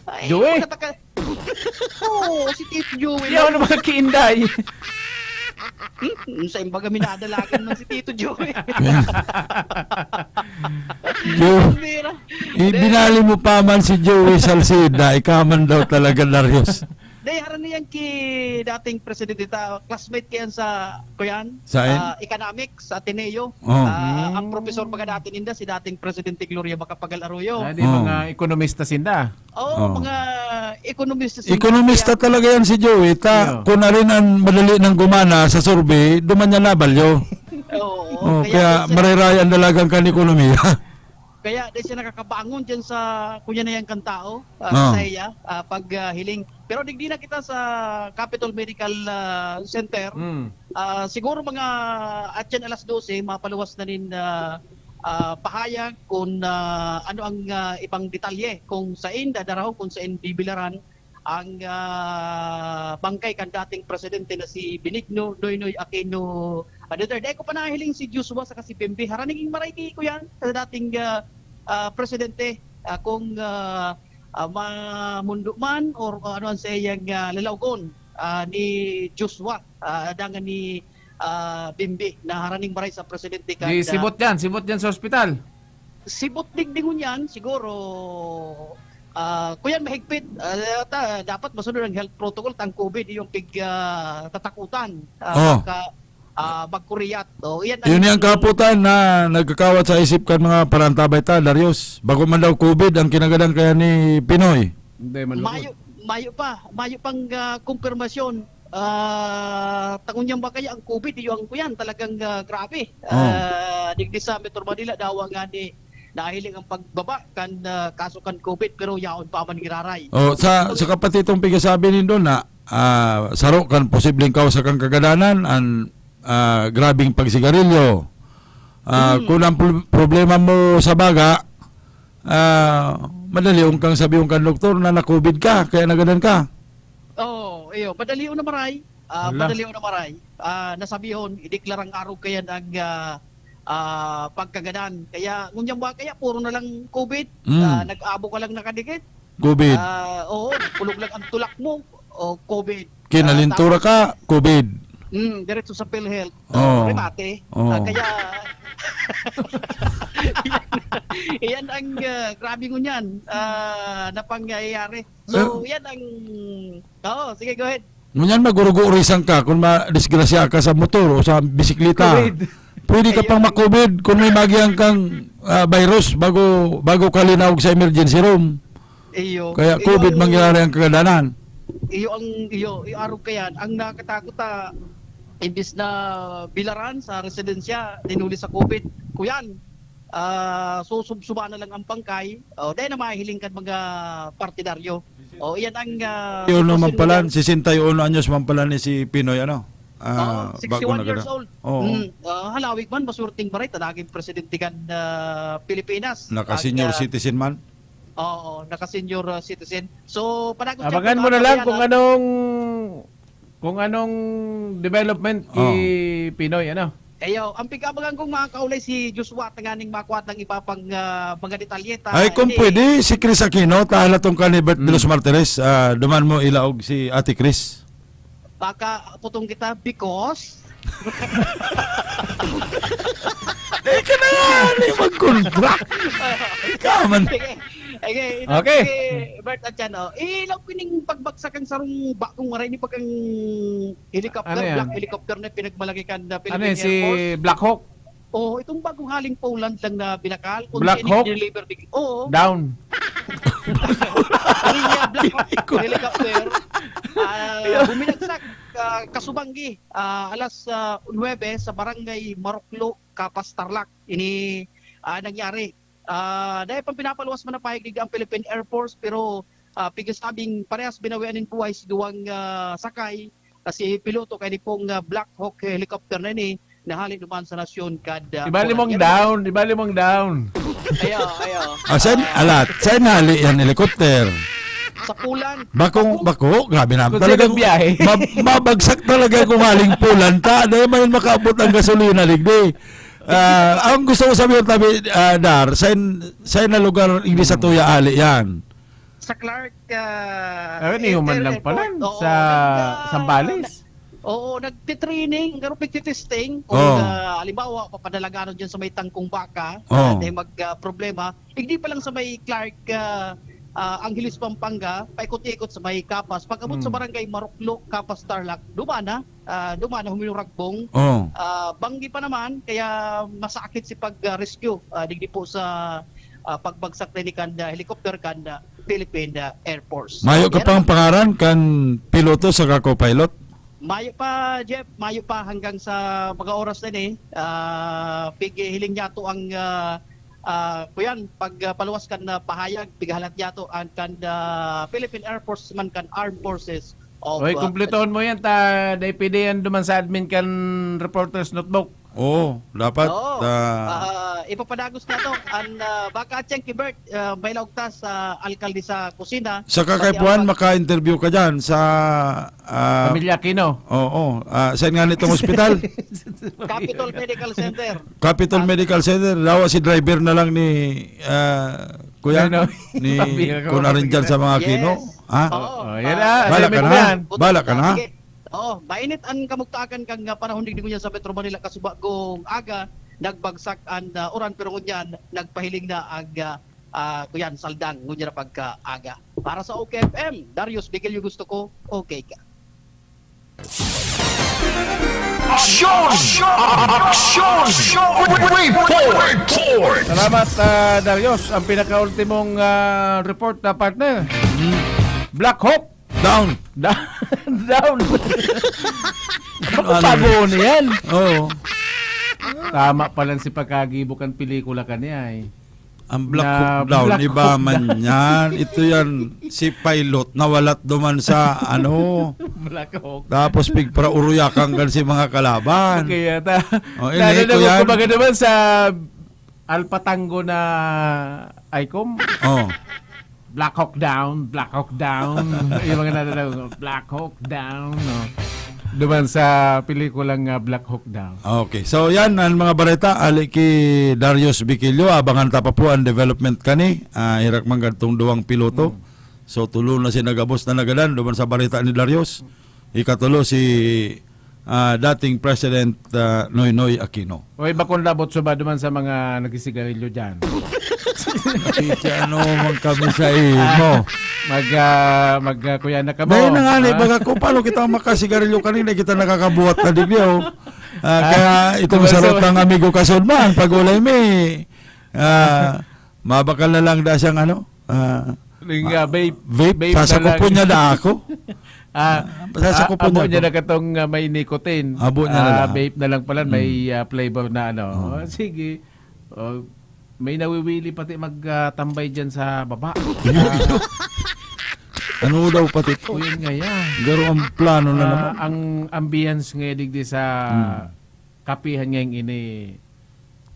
Ay, Joey? magkataka-, Oo, si Tito Joey Yaw lang. naman kiinday. Hmm, sa imbaga minadalagan man si Tito Joey. Yo, Bira. Ibinali mo pa man si Joey Salceda, ikaw man daw talaga, Darius. Day, harani yan ki dating presidente ta, classmate ko yan sa, kuyan, Saan? ah, economics sa Ateneo. Oh. Ah, ang Mm. professor baga dati ninda, si dating Presidente Gloria Macapagal Arroyo. Ah, di Oh. mga ekonomista sinda. Oo, Oh. mga ekonomista sinda. Ekonomista Kaya talaga yan si Joey. Ta, Iyo. kung na rin ang madali nang gumana sa survey, duman niya nabalyo. Oo, Oh, kaya kaya siya marayray ang dalagang kan ekonomiya. Kaya di siya nakakabangon diyan sa kuya na yan kan tao, ah, Ah. sa iya, ah, pag, ah, hiling. Pero digdi na kita sa Capitol Medical, ah, Center. Hmm. Ah, siguro mga atyan alas dose, mapaluwas na nin, ah, ah, pahayag kung, ah, ano ang, ah, ibang detalye, kung sain dadarahon, kung sain bibilaran ang, ah, bangkay kan dating presidente na si Benigno Noynoy Aquino, ah, the third. Dai ko pa nahiling si Joshua saka si Bimbi. Harani nin maray ki kuyan sa dating, ah, ah, presidente, ah, kung, ah, ah, mamundo man or, ah, ano ang saiyang, ah, lalawgon, ah, ni Joshua, ah, dangan ni, ah, Bimbi na harani nin maray sa presidente kan, Di ah, sibot yan, sibot yan sa ospital. Sibot digdi ngunyan, siguro, ah, kuyan mahigpit. Ah, ta-, dapat masunod ang health protocol, tang COVID, yung pig, ah, tatakutan. Ah, Oh. magka-, ah, magkuriyat. Oh, yan ang Yun yung kaputan na nagkakawat sa isip kan mga parantabay ta, Darius. Bako man daw COVID ang kinagadan kaya ni Pinoy. Hindi man lukod. Mayo, mayo pa, mayo pang, ah, kumpirmasyon. Ah, tangon niyan ba kaya ang COVID, iyo ang kuyan, talagang, ah, grabe. Oh. Ah, digdi sa Metro Manila, dawa nga ni nahiling ang pagbaba kan, ah, kaso kan COVID, pero yaon pa man giraray. Oh, sa, sa kapatitong pigasabi nindo na, ah, saro kan posibleng kausa kan kagadanan, ang, ah, grabing pagsigarilyo. Ah, Hmm. kung ang pro-, problema mo sa baga, ah, madali kang sabihon kan doktor na na-COVID ka, kaya nagadan ka. Oo, iyo. Madali o na maray. Ah, Hala. madali o na maray. Ah, nasabihon, ideklarang arog kayan ang, ah, ah, pagkagadan. Kaya, ngunyan ba kaya, puro na lang COVID? Mm. Ah, nag-abo ka lang nakadikit? COVID. Ah, oo, kulog lang ang tulak mo. O, COVID. Kinalintura Ah, ka, COVID. Mm, diretso sa PhilHealth. Oh. Ah, remate. Oh. Ah, kaya, iyan, iyan ang, ah, grabe ngunyan, ah, na pangyayari. So, Eh? yan ang, oo, sige, go ahead. Ngunyan, magurugurisan ka kung madisgrasya ka sa motor o sa bisikleta. COVID. Pwede ka Ayun. pang ma-COVID kung may magiyan kang, ah, virus bago, bago ka linaog sa emergency room. Iyo. Kaya Iyo COVID ang, mangyayari ang kagadanan. Iyo ang, iyo, iyo arog kayan. Ang nakakatakot, ah, imbis na bilaran sa residensya, dinuli sa COVID. Kuyan, ah, susubsuba na lang ang pangkay. O, dahil na mahihiling kan mga partidaryo. O, iyan ang, ah, Yun naman sitwasyon pala, ngayon. Sesenta y uno anyos man pala ni si Pinoy, ano? Ah, Oo, bago sixty-one na years gada. old. Oo. Mm, ah, halawig man, masurting baray, ta naging presidente kan, ah, Pilipinas. Naka-senior At, ah, citizen man? Oo, naka-senior, ah, citizen. So, panagot siya Abangan kung mo na ano lang yan, kung ah. anong, kung anong development ki Oh. Pinoy, ano? Ayaw, ang pig-abangan kong mga kaulay si Joshua, tanganing makuha tang iba pang, ah, mga detalye ta. Ay, kung Hindi. Pwede, si Chris Aquino, tahan na tong kanibert de los Mm. Martires, ah, duman mo ilaog si Ate Chris. Baka putong kita because Eh, ka na nga, ano yung magkontra? Ikaw man. Sige. Okay, Okay. Bert at Chan, oh. Ilaw pining pagbagsak ang sarong bagong aray ni pagkang helicopter, Ano yan? black helicopter na pinagmalaki kan na Ano Philippine yun, si Air Force. Black Hawk? Oh, itong bagong haling Poland lang na binakal. Kung Black sino Hawk? deliver big. Oo. Down. Hindi niya Black Hawk helicopter. Ah, buminagsak ah, kasubanggi ah, alas ah, nuwebe sa barangay Maroklo, Capas, Tarlac. Ini ah, nangyari. Ah, dahil pang pinapaluwas man ang pahayag digdi ang Philippine Air Force, pero ah, pigasabing parehas binawian nin buhay si duwang ah, sakay, kasi piloto kay ni pong ah, Black Hawk helicopter na ini na hali duman sa nasyon kad ah, Ibali Poland. mong Yan. Down, ibali mong Down. Ayo, ayo. Ah, saan, alat, saan hali yan helicopter? Sa Poland. Bakong, bako, grabe na. Kung Talagang sino biyahe. mab- mabagsak talaga kung haling Poland ta. Dahil man makaabot ang gasolina, ligdi. Ah, ang gusto ko sabihin, tabi, ah, Dar, sa, in, sa in na lugar, hindi sa Tuya Ali yan. Sa Clark ah, Ayun, ihuman lang Airport. pala Oo, sa nag, ah, Zambales. Oo, nagtitraining, pero pagtitesting kung Oo. ah, halimbawa papadalagano diyan sa may Tangkong Baka, Oo. na mag ah, problema. Hindi pa lang sa may Clark ah, ah, Angeles, Pampanga, paikot-ikot sa may Capas. Pag-abot sa Hmm. barangay Maruklo, Capas, Tarlac, duman na, ah, duman na huminuragbong. Oh. Ah, banggi pa naman, kaya masakit si pag-rescue ah, digdi po sa ah, pagbagsak na ni kan ah, helicopter kan ah, Philippine ah, Air Force. Mayo ka Yan pang ang pangaran kan piloto sa co-pilot? Mayo pa, Jeff. Mayo pa hanggang sa mga oras na ni. Ah, pighiling niya to ang ah, ah, kuyan, pag ah, paluwas kan ah, pahayag, pighalat niya to ang kan ah, Philippine Air Force man kan Armed Forces of Oy, ah, kumpletohon mo yan. Ta, dai pwede yan duman sa admin kan Reporter's Notebook. Oo, dapat. Oo. Ah, Ah, ipapadagos na to. An ah, baka atyang kibert, ah, may laog ta sa alkalde sa kusina. sa Pati kakaipuhan, ang maka-interview ka dyan sa... ah, Pamilya Aquino. Oo. Ah, saan nga nitong ospital? Capitol Medical Center. Capitol Medical Center. Dawa si driver na lang ni... ah, kuya? Ano? Ni... Pamilya ko. Kung narin dyan sa mga Yes. Kino. Ha? Oo. Oh, yan Ah, ah. Bala Assignment ka mo na? yan. Bala ka na? Sige. Oo, mainit ang kamugtaakan kan ah, panahon digdi ngunyan sa Metro Manila, kasubago ang aga, nagbagsak an ah, uran, pero ngunyan nagpahiling na ang ah, ah, kuyan, saldang ngunyan na pagkaaga. Para sa O K F M, Darius Vigilio, gusto ko, okay ka. Aksyon! Aksyon! Report! Report! Salamat, ah, Darius. Ang pinakaultimong ah, report na partner. Black Hawk. Down. Da- Down. Ano? Bago na yan. Oo. Tama pa lang si pagkagibo kan pelikula kaniya eh. Ang Black Na Hawk Down, Black iba Hawk man yan. Ito yan, si pilot nawalat duman sa ano. Black Hawk. Tapos pigparauruyakan kan si mga kalaban. Okay, yata. Oh, ini, Nadadagog kuyan. Kumbaga naman sa Alpha Tango na Icom. Oh. Black Hawk down, Black Hawk down. Yung mga nadadagog, Black Hawk down. No? Duman sa pelikulang ah, Black Hawk Down. Okay. So yan ang mga bareta ali ki Darius Vigilio. Abangan ta pa po ang development kani. Ah, hirak man kadtong duwang piloto. So tulo na si nagabos na nagadan duman sa bareta ni Darius. Ikatulo si ah, dating President ah, Noynoy Aquino. O iba kung labot suba duman sa mga nagisigarilyo dyan. Kasi ano man kami sa imo. Mag, ah, mag ah, kuya na kamo. Dahil na nga ni, Ah. baga ko, paano kita makasigarilyo kanina, kita nakakabuhat na digdi, oh. Ah, Ah, kaya itong diba, sarot so- ng amigo kasod man, pag ulay mi, ah, mabakal na lang da siyang ano, ah, Ning ah, vape. vape, Vape na sasakupon lang. niya na ako. Ah, Sasakupon abo niya niya ako. na katong ah, may nicotine. Abo niya na Ah, lang. Vape na lang pala, may ah, flavor na ano. Oh. Oh, sige. Oh, may nawiwili pati magtambay dyan sa baba. Ano daw pati to? O yun nga yan. Garo ang plano na Ah, naman. Ang ambience nga digdi sa Hmm. kapihan ngayong ini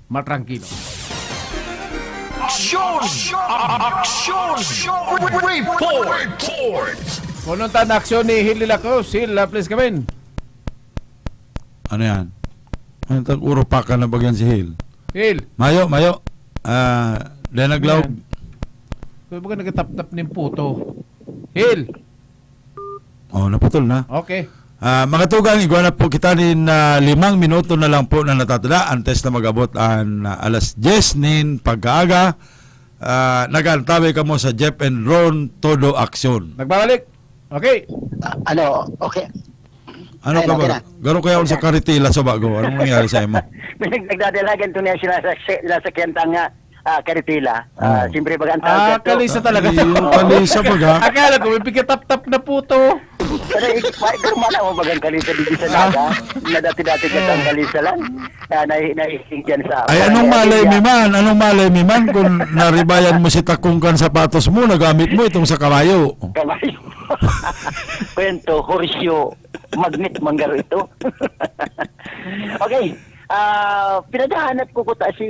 matrangkilo. Aksyon! Aksyon! Report! Report! Kung nung tan aksyon ni Hil de la Cruz, Hil, ah, please come in. Ano yan? Ang tag-urupakan na bagyan si Hil. Hil! Mayo, mayo. Ah, dahil naglaog. Yan. Kaya baga nagataptap nin puto. Hil! Oh, naputol na. Okay. Ah, mga tugang, igwa na po kita nin, ah, limang minuto na lang po na natatada antes na mag-abot an, ah, alas diyes nin pagkaaga. Ah, nag-aantabay kamo sa Jeff and Ron Todo Aksyon. Nagbabalik. Okay. Ah, ano, okay. Ano Ayun, ka okay ba? na. Garo kaya ako sa Okay. Karitila sa bago? Anong nangyari sa imo? May nag-, nagdadalagan to niya sila sa, sila sa kiyantang nga, ah, Karitila. Ah, Oh. siyempre, baga ang tawag Ah, dito. kalisa talaga to. Iyo, kalisa baga. Akala ko, may pikitap-tap na puto. Pero, eh, ma-, pero mana mo bagang kalisa dito sa Ah. Naga? Na dati-dati ka Oh. kalisa lang. Na, nahi-, nahihiling dyan sa Ay, anong barangay malay area. mi man? Anong malay mi man kung naribayan mo si takong kan sapatos mo, nagamit mo itong sa kabayo? Kabayo. Kwento, horseshoe, magnet, manggaro ito. Okay. Ah, pinaghahanap ko kuta si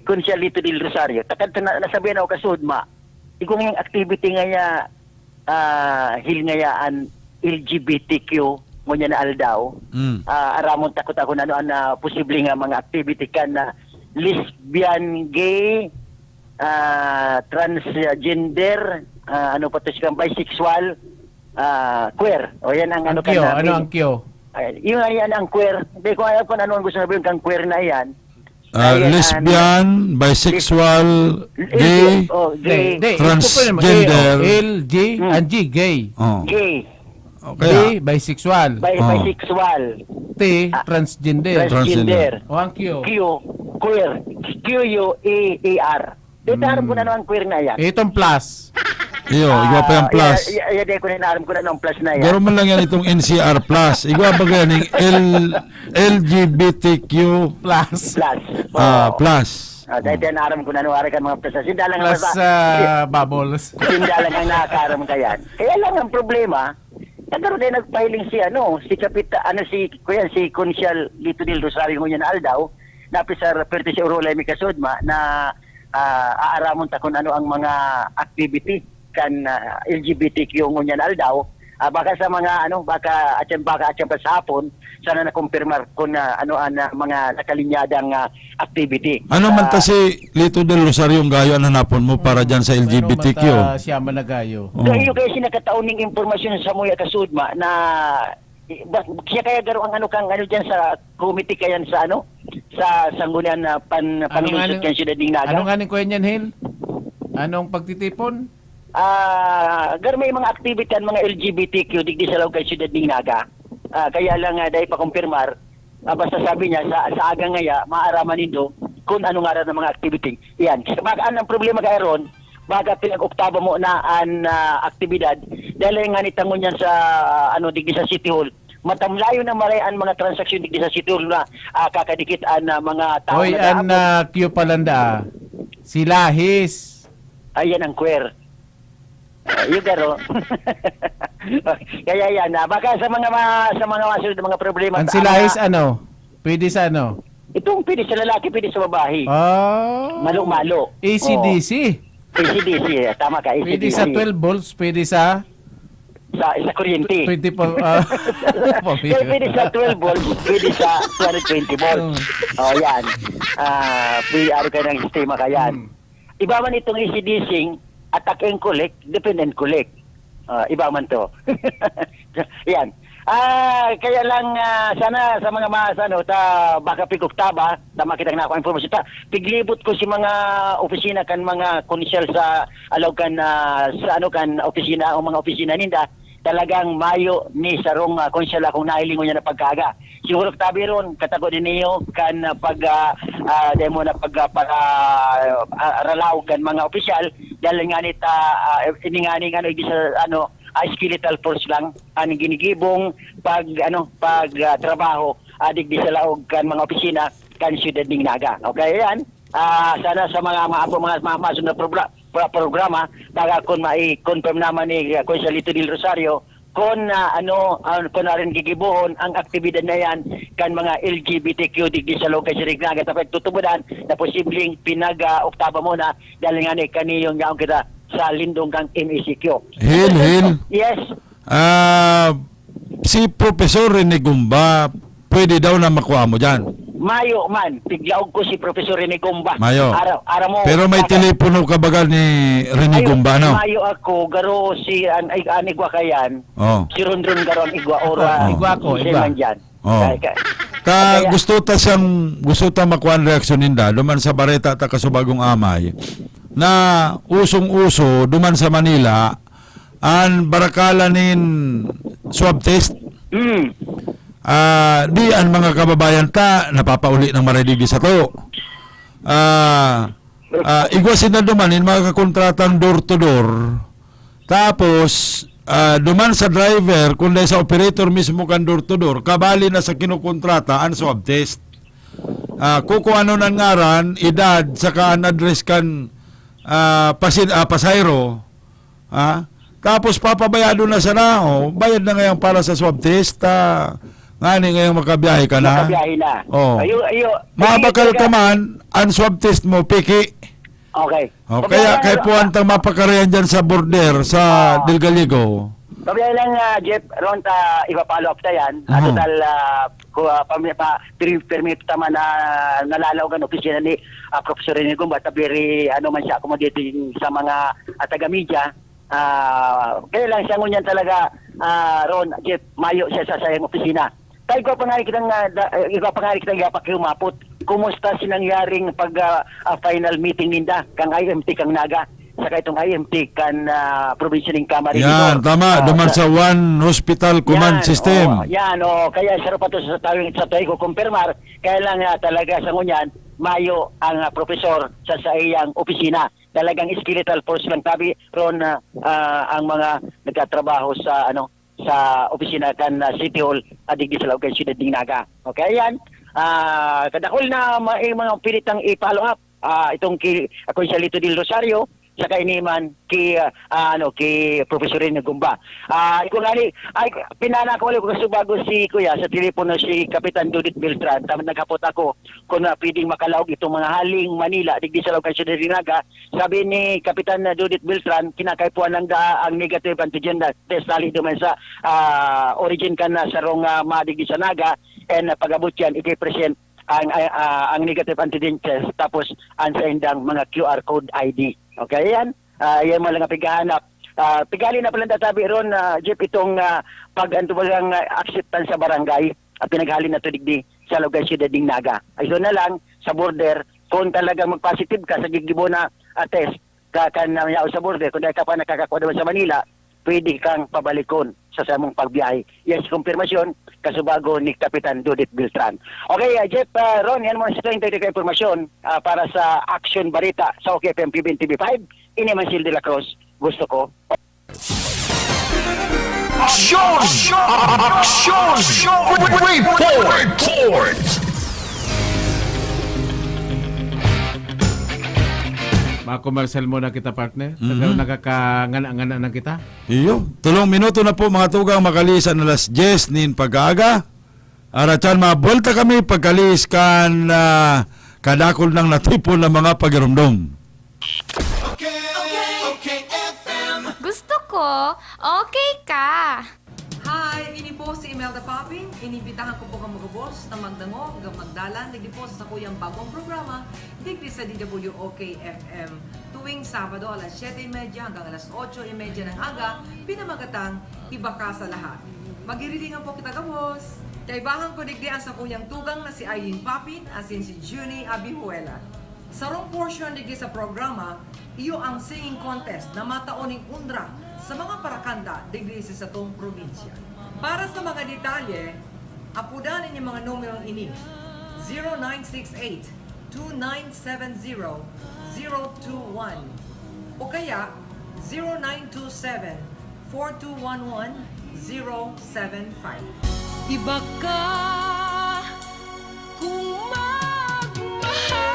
Consialito del Rosario. Takad sa na-, nasabihan ako kasudma. Igong yung activity ngaya, ah, hil ngaya an L G B T Q ngunyan na aldaw. Mm. Ah, aramon takot ako na ano an, ah, posible nga mga activity kan na lesbian, gay, ah, transgender, ah, ano pa to siya, bisexual, ah, queer. O yan ang Ang ano ka Q, namin. ano ang Q? Ay, yun nga yan ang queer. Hindi ko alam kung ano ang gusto sabihin kang queer na yan. Ah, Ayan, lesbian, bisexual, L G, gay, oh, Hindi, gay. hindi. Transgender. Ito po naman, A, oh, L G, Hmm. ang G, gay. Oh. Gay. Okay, B, ah. bisexual. Bi-, Oh. bisexual. T, Ah, transgender. Transgender. Transgender. O ang Q? Q, queer. Q U E A R. Di Hmm. aram ko na ano ang queer na yan. Itong plus. Iyo, igwa pa yung Ah, plus. iya, iya, iya, di ko na aram kung ano ang plus na yan. Garo man lang yan itong N C R plus. Igwa pa yan yung L-, L G B T Q Plus. Plus. Ah, Oo. plus. Ah, dahil Hmm. yan aram ko na ano, ari kan mga plus. Sinda lang Plus, ang masa-, ah, bubbles. Sinda lang ang nakakaaram ka yan. Kaya lang ang problema, nagkaroon tayo nagpahiling si, ano, si Kapita-, ano, si, kuya, si Consial Lito del Rosario ngunyan na aldaw, na pisar, pwerte si Orolay Mikasudma, na, ah, aaramon ta kung ano ang mga activity kan, ah, L G B T Q ngunyan na aldaw. Ah, baka sa mga, ano, baka atyan, baka atyan pa sa hapon, sana nakumpirmar kung, ah, ano ang, ah, mga nakalinyadang, ah, activity. Ano man Ah, ta si Lito del Rosario ang gayo ang hanapon mo para dyan sa Ano man L G B T Q? ta siya managayo? Oo. Gayo kayo siya nakataon ning impormasyon sa muya kasudma na, eh, ba-, siya kaya garo ang ano kang ano dyan sa committee kayan sa ano, sa Sanggunian na pan-, Ano nga Panlungsod ning, kan Siyudad ning Naga? ano nga ning kuya niyan, Hil? Anong pagtitipon? Ah, gar may mga activity ang mga L G B T Q digdi sa laog kan Siyudad ning Naga. Ah, kaya lang, ah, dahil pa-confirmar, ah, basta sabi niya, sa, sa aga ngaya, maaraman nindo kung ano ngaran ng mga activity. Yan. Kasi baka ang problema kay Aaron, baka pinag-oktaba mo na an, ah, aktibidad, dahil nga nitangon niyan sa, ah, ano, digdi sa City Hall. Matamlayo na maray ang mga transaksyon digdi sa City Hall na, ah, kakadikit an, ah, mga tao Hoy, na an, naabot. ah, Q palanda, ah. Si Lahis. Ayan ang queer. Ah, yung garo. Kaya yan, ah, baka sa mga ma-, sa mga masunod na mga problema, Ang sa sila mga is ano? Pwede sa ano? Itong pwede sa lalaki, pwede sa babae. Ah. Malo-malo. A C D C. Oo. A C D C, eh. Tama ka, Pwede sa A C D C. twelve volts, pwede sa Sa, sa kuryente. twenty-four, ah, Kaya pwede sa twelve volts, pwede sa two hundred twenty volts. Oh. Oh, yan. Ah, pwede, ano ka ng sistema ka yan. Hmm. Iba man itong A C D C, attack and collect, defend and collect. Ah, iba man to. Yan. Ah, kaya lang, ah, sana sa mga mas, ano, ta, baka pig-oktaba, ta makita na ako ang informasyon. Ta, piglibot ko si mga opisina kan mga konsyal sa alaw kan, ah, sa ano kan opisina, o mga opisina ninda, talagang mayo ni sarong, ah, konsyal akong nahilingon niya na pagkaaga. Siguro tabi ron, katago din niyo kan, ah, pag, ah, ah, demo na pag, ah, para, ah, ralaw kan mga opisyal, dahil nga nita, ah, ini nga ning ano, di sa, ano, ah, skeletal force lang, ang ginigibong pag, ano, pag, ah, trabaho, ah, digdi sa laog kan mga opisina, kan siyudad ning Naga. Okay, yan. Ah, sana sa mga, mga, mga, mga masunod na progra-, pro-, programa, baka kung mai-confirm naman ni, ah, Consialito del Rosario, kung, ah, ano, ah, kung narin gigibohon ang aktibidad na yan kan mga L G B T Q digdi sa Locay Sirignaga sa pagtutubudan na posibleng pinag, ah, oktaba muna dahil nga ni kaniyong yaon kita sa lindong kang M E C Q. Hil, Hil. Yes. Ah, si Professor Rene Gumba, pwede daw na makuha mo dyan? Mayo man, tiglaog ko si Professor Rene Gumba. Mayo. Ara-, ara mo, Pero may baka telepono ka baga ni Rene Ayo, Gumba, no? Mayo ako, garo si an-, ay, an igwa kayan, Oh. si Rondron garo ang igwa, or, Oh. ah, Igwa ko, si igwa. Manjan. Oh. Kaya, kaya, Ta kaya gusto ta siyang, gusto ta makuha ang reaksyon ninda, duman sa bareta ta kasubagong amay, na usong-uso, duman sa Manila, an barakala nin swab test. Mm. Ah, di an mga kababayan ta napapauli ng maray digdi sato. Ah, ah, igwa sinda duman in mga kakontratang door to door. Tapos, ah, duman sa driver, kundi sa operator mismo kan door to door, kabali na sa kinokontrata an swab test. Ah, kukuanon an ngaran, edad, saka an address kan, ah, pasin-, ah, pasahero. Ha? Tapos papabayado na sana, oh, bayad na ngayon para sa swab test, ah, ngani ngayon makabiyahe ka na. Makabiyahe na. Oh. Ayo, ayo. Mabakal Sige, ka man, ang swab test mo, piki. Okay. Oh, Pabiyahe kaya lang, kay puwan tang mapakarayan dyan sa border, sa Ah. Del Gallego. Pabiyahe lang, ah, Jeff, Ron, ta, ipa-follow up ta yan. Ah, Mhm. total, ah, ku-, ah, pami-, pa, pir-, permit ta man na nalalaog ang opisina ni, ah, Professor Rene Gumba, ta very, ano man siya, accommodating sa mga, ah, taga-media. Ah, kaya lang siya ngunyan talaga, ah, Ron, Jeff, mayo siya sa sayang opisina. Kaya igwa pa nga kitang, ah, da-, eh, igwa pa nga kitang ipakiumapot. Kumusta si nangyaring pag, ah, ah, final meeting ninda, kang I M T kang Naga, saka itong I M T kan, ah, probinsya ning Camarines Sur? Yan, tama. Ah, Duman sa sa One Hospital Command Yan, System. oo, yan, oo. Kaya siya pa to sa tawing, sa tawing ko kumpirmar. Kaya lang, ah, talaga sa ngunyan, mayo ang, ah, professor sa, sa iyang opisina. Talagang skeletal force lang tabi ron, ah, ah, ang mga nagtatrabaho sa, ano, sa opisina kan, ah, City Hall, ah, digdi sa laog kan siyudad ning Naga. Okay, yan. Ah, kadakul na ma-, eh, mga pilit ang i-follow up. Ah, itong ki-, ako si Lito Del Rosario, saka ini man ki, ah, ah, ano, ki Professor Rene Gumba. Ah, ikaw nga ni, ay, pinanakaw ko kasi bago si Kuya sa telepono si Kapitan Dudit Beltran. Tama, naghapot ako kung, ah, pwedeng makalaog itong mga haling Manila, digdi sa laog kan siyudad ning Naga. Sabi ni Kapitan Dudit Beltran, kinakaipuhan lang daa ang negative antigen na test hali duman sa, ah, origin kan, ah, sarong, ah, madigdi sa Naga, and, ah, pag-abot yan, ipipresent ang, ah, ah, ang negative antigen test, tapos ang saindang mga Q R code I D. Okay, yan. Ah, yan man lang ang pighahanap. Ah, pighali na pala natabi ron, ah, Jeff, itong, ah, pag-, ano ba ang, ah, acceptance sa barangay, ah, pinaghali na to digdi sa lugar siyudad ning Naga. Ay, so na lang, sa border, kung talagang mag-positive ka sa gigibo na, ah, test, ka, kan, ah, yaon sa border, kung dahil ka pa nakakakuha naman sa Manila, pwede kang pabalikon sa samong pagbiyahe. Yan si kumpirmasyon, kasubago ni Kapitan Dudit Beltran. Okay, ah, Jeff, ah, Ron, yan muna sa twenty ka impormasyon, ah, para sa Action Barita sa O K F M P B N T V five. Ini man si De La Cruz, gusto ko. Aksyon! Aksyon! Report! Report! Makomersyal muna kita, partner. Mhm. Talagang nakakangana-ngana na kita. Iyo. Tulong minuto na po, mga tugang, makalihis an alas diyes nin pag-aaga. Aratyan, mabuelta kami pagkalihis kan, ah, kadakul nang natipon na mga pagirumdom. Okay, okay, okay, F M. Gusto ko, okay ka. Hi, ini po si Imelda Papin. Inimbitahan ko po kamo gabos na magdangog, magdalan, digdi po sa sakuyang bagong programa, digdi sa D W O K F M. Tuwing Sabado, alas siyete y media hanggang alas otso y media ng aga, pinamagatang Iba Ka sa Lahat. Magiriringan po kita gabos. Kaibahan ko digdi ang sakuyang tugang na si Eileen Papin, asin si Junie Abihuela. Sarong portion digdi sa programa, iyo ang singing contest na matao ning unra sa mga parakanta digdi sa satong probinsya. Para sa mga detalye, apodan an mga numerong ini, zero nine six eight, two nine seven zero, zero two one, o kaya zero nine two seven, four two one one, zero seven five. Iba ka kung magmahal.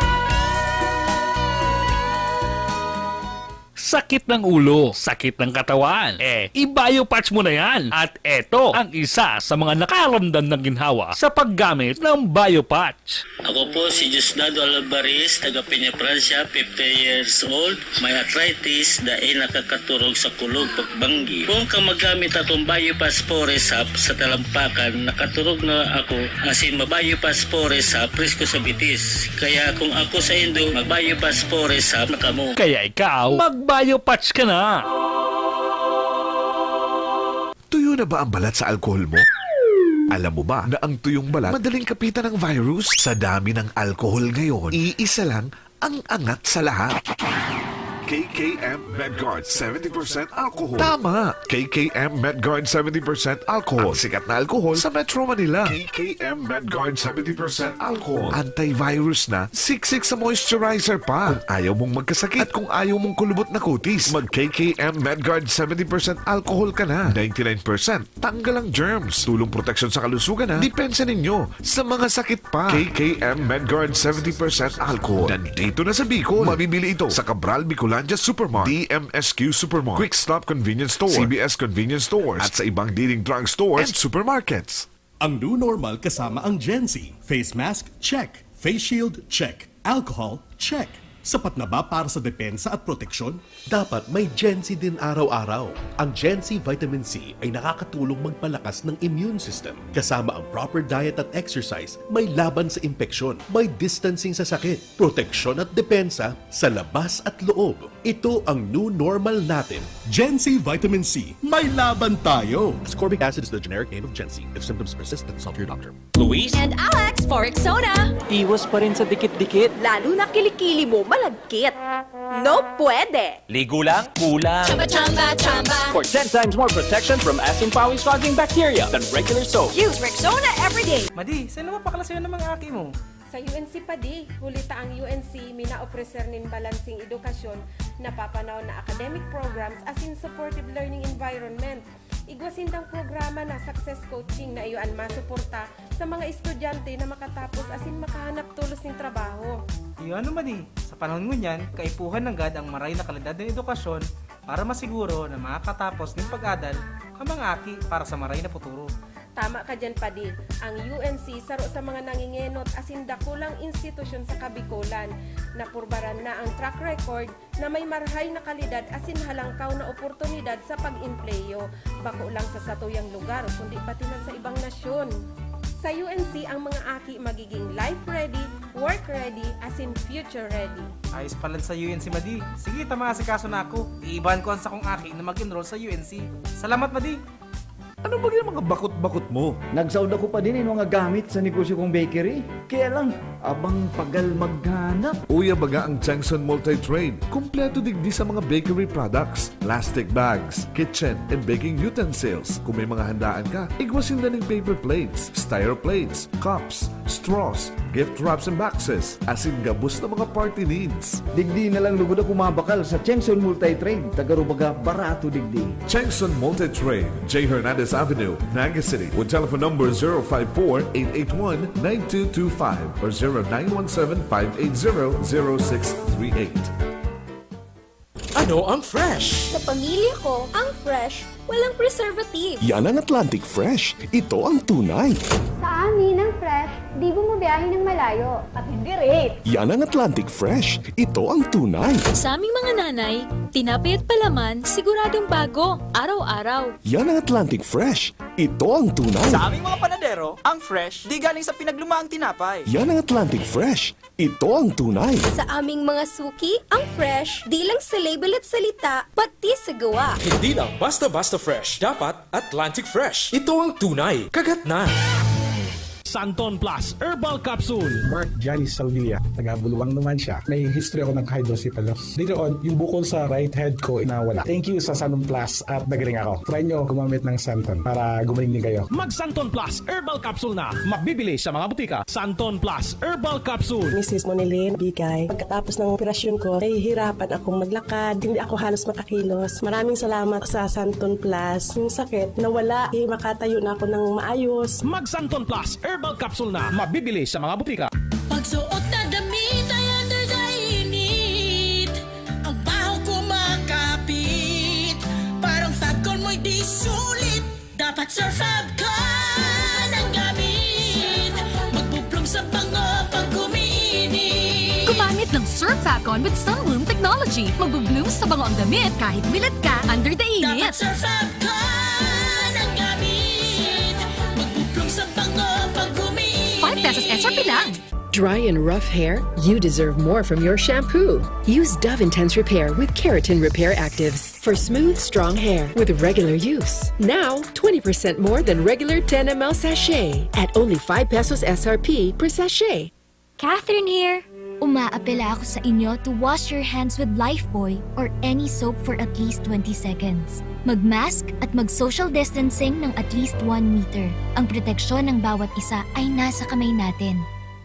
sakit ng ulo, sakit ng katawan. Eh, i-Biopatch mo na yan. At eto ang isa sa mga nakaramdam ng ginhawa sa paggamit ng Biopatch. Ako po si Diosdado Alvarez, taga Peña, Francia, fifty years old. May arthritis, dai nakakaturog sa kulog pagbanggi. Kung ka magamit akong Biopatch Forest Hub sa talampakan, nakaturog na ako, asin ma-Biopatch Forest Hub, presko sa bitis. Kaya kung ako sa indo, mag-Biopatch Forest Hub na kamo. Kaya ikaw, mag-Biopatch ka na! Tuyo na ba ang balat sa alkohol mo? Alam mo ba na ang tuyong balat madaling kapitan ng virus? Sa dami ng alkohol ngayon, iisa lang ang angat sa lahat. K K M Medguard seventy percent alcohol. Tama! K K M Medguard seventy percent alcohol. Ang sikat na alkohol sa Metro Manila. K K M Medguard seventy percent alcohol. Antivirus na, siksik sa moisturizer pa. Kung ayaw mong magkasakit at kung ayaw mong kulubot na kutis, mag K K M Medguard seventy percent alcohol ka na. Ninety-nine percent tanggal ang germs. Tulong proteksyon sa kalusugan na. Depensa ninyo sa mga sakit pa. K K M Medguard seventy percent alcohol. Nandito na sa Bicol. Mabibili ito sa Cabral Bicolandia Supermart, D M S Q Supermart, Quick Stop Convenience Store, C B S Convenience Stores, at sa ibang leading drug stores and supermarkets. Ang new normal kasama ang Gen Z. Face mask, check. Face shield, check. Alcohol, check. Sapat na ba para sa depensa at proteksyon? Dapat may Gen Z din araw-araw. Ang Gen Z Vitamin C ay nakakatulong magpalakas ng immune system. Kasama ang proper diet at exercise, may laban sa impeksyon, may distancing sa sakit, proteksyon at depensa sa labas at loob. Ito ang new normal natin. Gen Z Vitamin C, may laban tayo! Ascorbic acid is the generic name of Gen Z. If symptoms persist, consult your doctor. Luis? And Alex for Rexona. Iwas pa rin sa dikit-dikit. Lalo na kilikili mo malagkit. No pwede! Ligo lang, kulang. Chamba, chamba, chamba. For ten times more protection from asin pawis causing bacteria than regular soap. Use Rexona every day. Madi, saan na mapaklasyon ng mga aki mo? Sa U N C pa di, huli ta ang U N C minaopreser nin balanseng edukasyon, napapanahon na academic programs asin supportive learning environment. Igwa sindang programa na success coaching na iyo an masuporta sa mga estudyante na makatapos asin makahanap tolos nin trabaho. Iyo ano man eh, sa panahon ngunyan, kaipuhan nanggad ang maray na kalidad na edukasyon para masiguro na makakatapos nin pag-adal ang mga aki para sa maray na futuro. Tama ka diyan, Padi. Ang U N C saro sa mga nangingenot asin dakulang institusyon sa Kabikolan. Napurbaran na ang track record na may marhay na kalidad asin halangkaw na oportunidad sa pag-empleyo, bako lang sa satuyang lugar, kundi pati man sa ibang nasyon. Sa U N C, ang mga aki magiging life ready, work ready, asin future ready. Ayos palan sa U N C, Madi. Sige, ta maasikaso na ako. Iibahan ko ang sakong aki na mag-enroll sa U N C. Salamat, Madi! Ano ba yung mga bakot-bakot mo? Nagsaod ako pa din yung mga gamit sa negosyo kong bakery. Kaya lang, abang pagal maghanap. Uya baga ang Changson Multi-Trade. Kompleto digdi sa mga bakery products, plastic bags, kitchen and baking utensils. Kung may mga handaan ka, igwa sinda ning paper plates, styro plates, cups, straws, gift wraps and boxes, asin gabos na mga party needs. Digdi na lang lugod ako mabakal sa Chengson Multi-Trade. Tagarubaga, barato digdi. Chengson Multi-Trade, J Hernandez Avenue, Naga City, with telephone number zero five four, eight eight one, nine two two five or zero nine one seven, five eight zero, zero six three eight. Ano ang fresh? Sa pamilya ko, ang fresh, walang preservative. Yan ang Atlantic Fresh. Ito ang tunay. Sa amin, ang fresh, di bumabiyahe ng malayo. At hindi rate. Yan ang Atlantic Fresh. Ito ang tunay. Sa aming mga nanay, tinapay at palaman, siguradong bago, araw-araw. Yan ang Atlantic Fresh. Ito ang tunay. Sa aming mga panadero, ang fresh, di galing sa pinaglumaang tinapay. Yan ang Atlantic Fresh. Ito ang tunay. Sa aming mga suki, ang fresh, di lang sa label at salita, pati sa gawa. Hindi lang basta-basta fresh. Dapat Atlantic Fresh. Ito ang tunay. Kagat na. Santon Plus Herbal Capsule. Mark Johnny Salvilla, taga Buluang naman siya. May history ako ng hydrocephalus. Later on, yung bukol sa right head ko nawala. Thank you sa Santon Plus at nagaling ako. Try nyo gumamit ng Santon para gumaling din kayo. Mag Santon Plus Herbal Capsule na. Mabibili sa mga butika. Santon Plus Herbal Capsule. Misis Monilin Bigay, pagkatapos ng operasyon ko, nahihirapan akong maglakad. Hindi ako halos makakilos. Maraming salamat sa Santon Plus. Yung sakit, nawala. Eh, makatayo na ako ng maayos. Mag Santon Plus Herbal Capsule na. Mabibili sa mga butika. Pagsuot na damit ay under the init. Ang baho ko maka Di sulit, dapat Surfab Con ang gamit. Magbublong sa bango pag umiinit. Gumamit ng Surfab Con with Sunbloom Technology. Magbubloom sa bango ang damit kahit milad ka under the Dapat init. Surfab Con ang gamit. Magbublong sa bango pag umiinit. Five pesos S R P lang. Dry and rough hair? You deserve more from your shampoo. Use Dove Intense Repair with Keratin Repair Actives for smooth, strong hair with regular use. Now, twenty percent more than regular ten M L sachet at only five pesos S R P per sachet. Catherine here! Umaapela ako sa inyo to wash your hands with Lifebuoy or any soap for at least twenty seconds. Mag-mask at mag-social distancing ng at least one meter. Ang proteksyon ng bawat isa ay nasa kamay natin.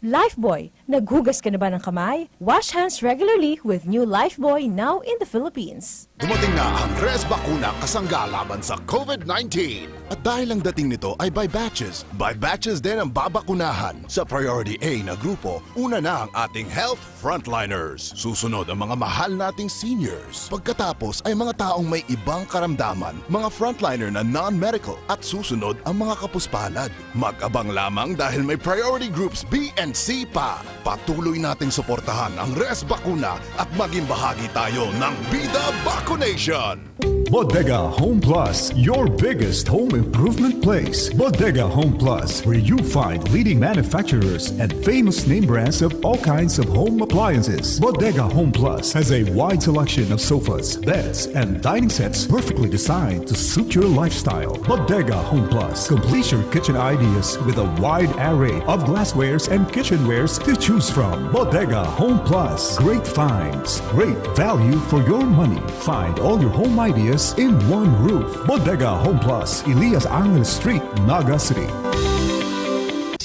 Lifebuoy, naghugas ka na ba ng kamay? Wash hands regularly with new Lifebuoy now in the Philippines. Dumating na ang Res Bakuna kasangga laban sa COVID nineteen. At dahil ang dating nito ay by batches, by batches din ang babakunahan. Sa Priority A na grupo, una na ang ating health frontliners. Susunod ang mga mahal nating seniors. Pagkatapos ay mga taong may ibang karamdaman, mga frontliner na non-medical, at susunod ang mga kapuspalad. Mag-abang lamang dahil may priority groups B and C pa. Patuloy nating suportahan ang Res Bakuna at maging bahagi tayo ng Bida Vacunation! Bodega Home Plus, your biggest home improvement place. Bodega Home Plus, where you find leading manufacturers and famous name brands of all kinds of home appliances. Bodega Home Plus has a wide selection of sofas, beds, and dining sets perfectly designed to suit your lifestyle. Bodega Home Plus, complete your kitchen ideas with a wide array of glasswares and kitchenwares to choose from. Bodega Home Plus, great finds, great value for your money. Find all your home ideas in one roof. Bodega Home Plus, Elias Angel Street, Naga City.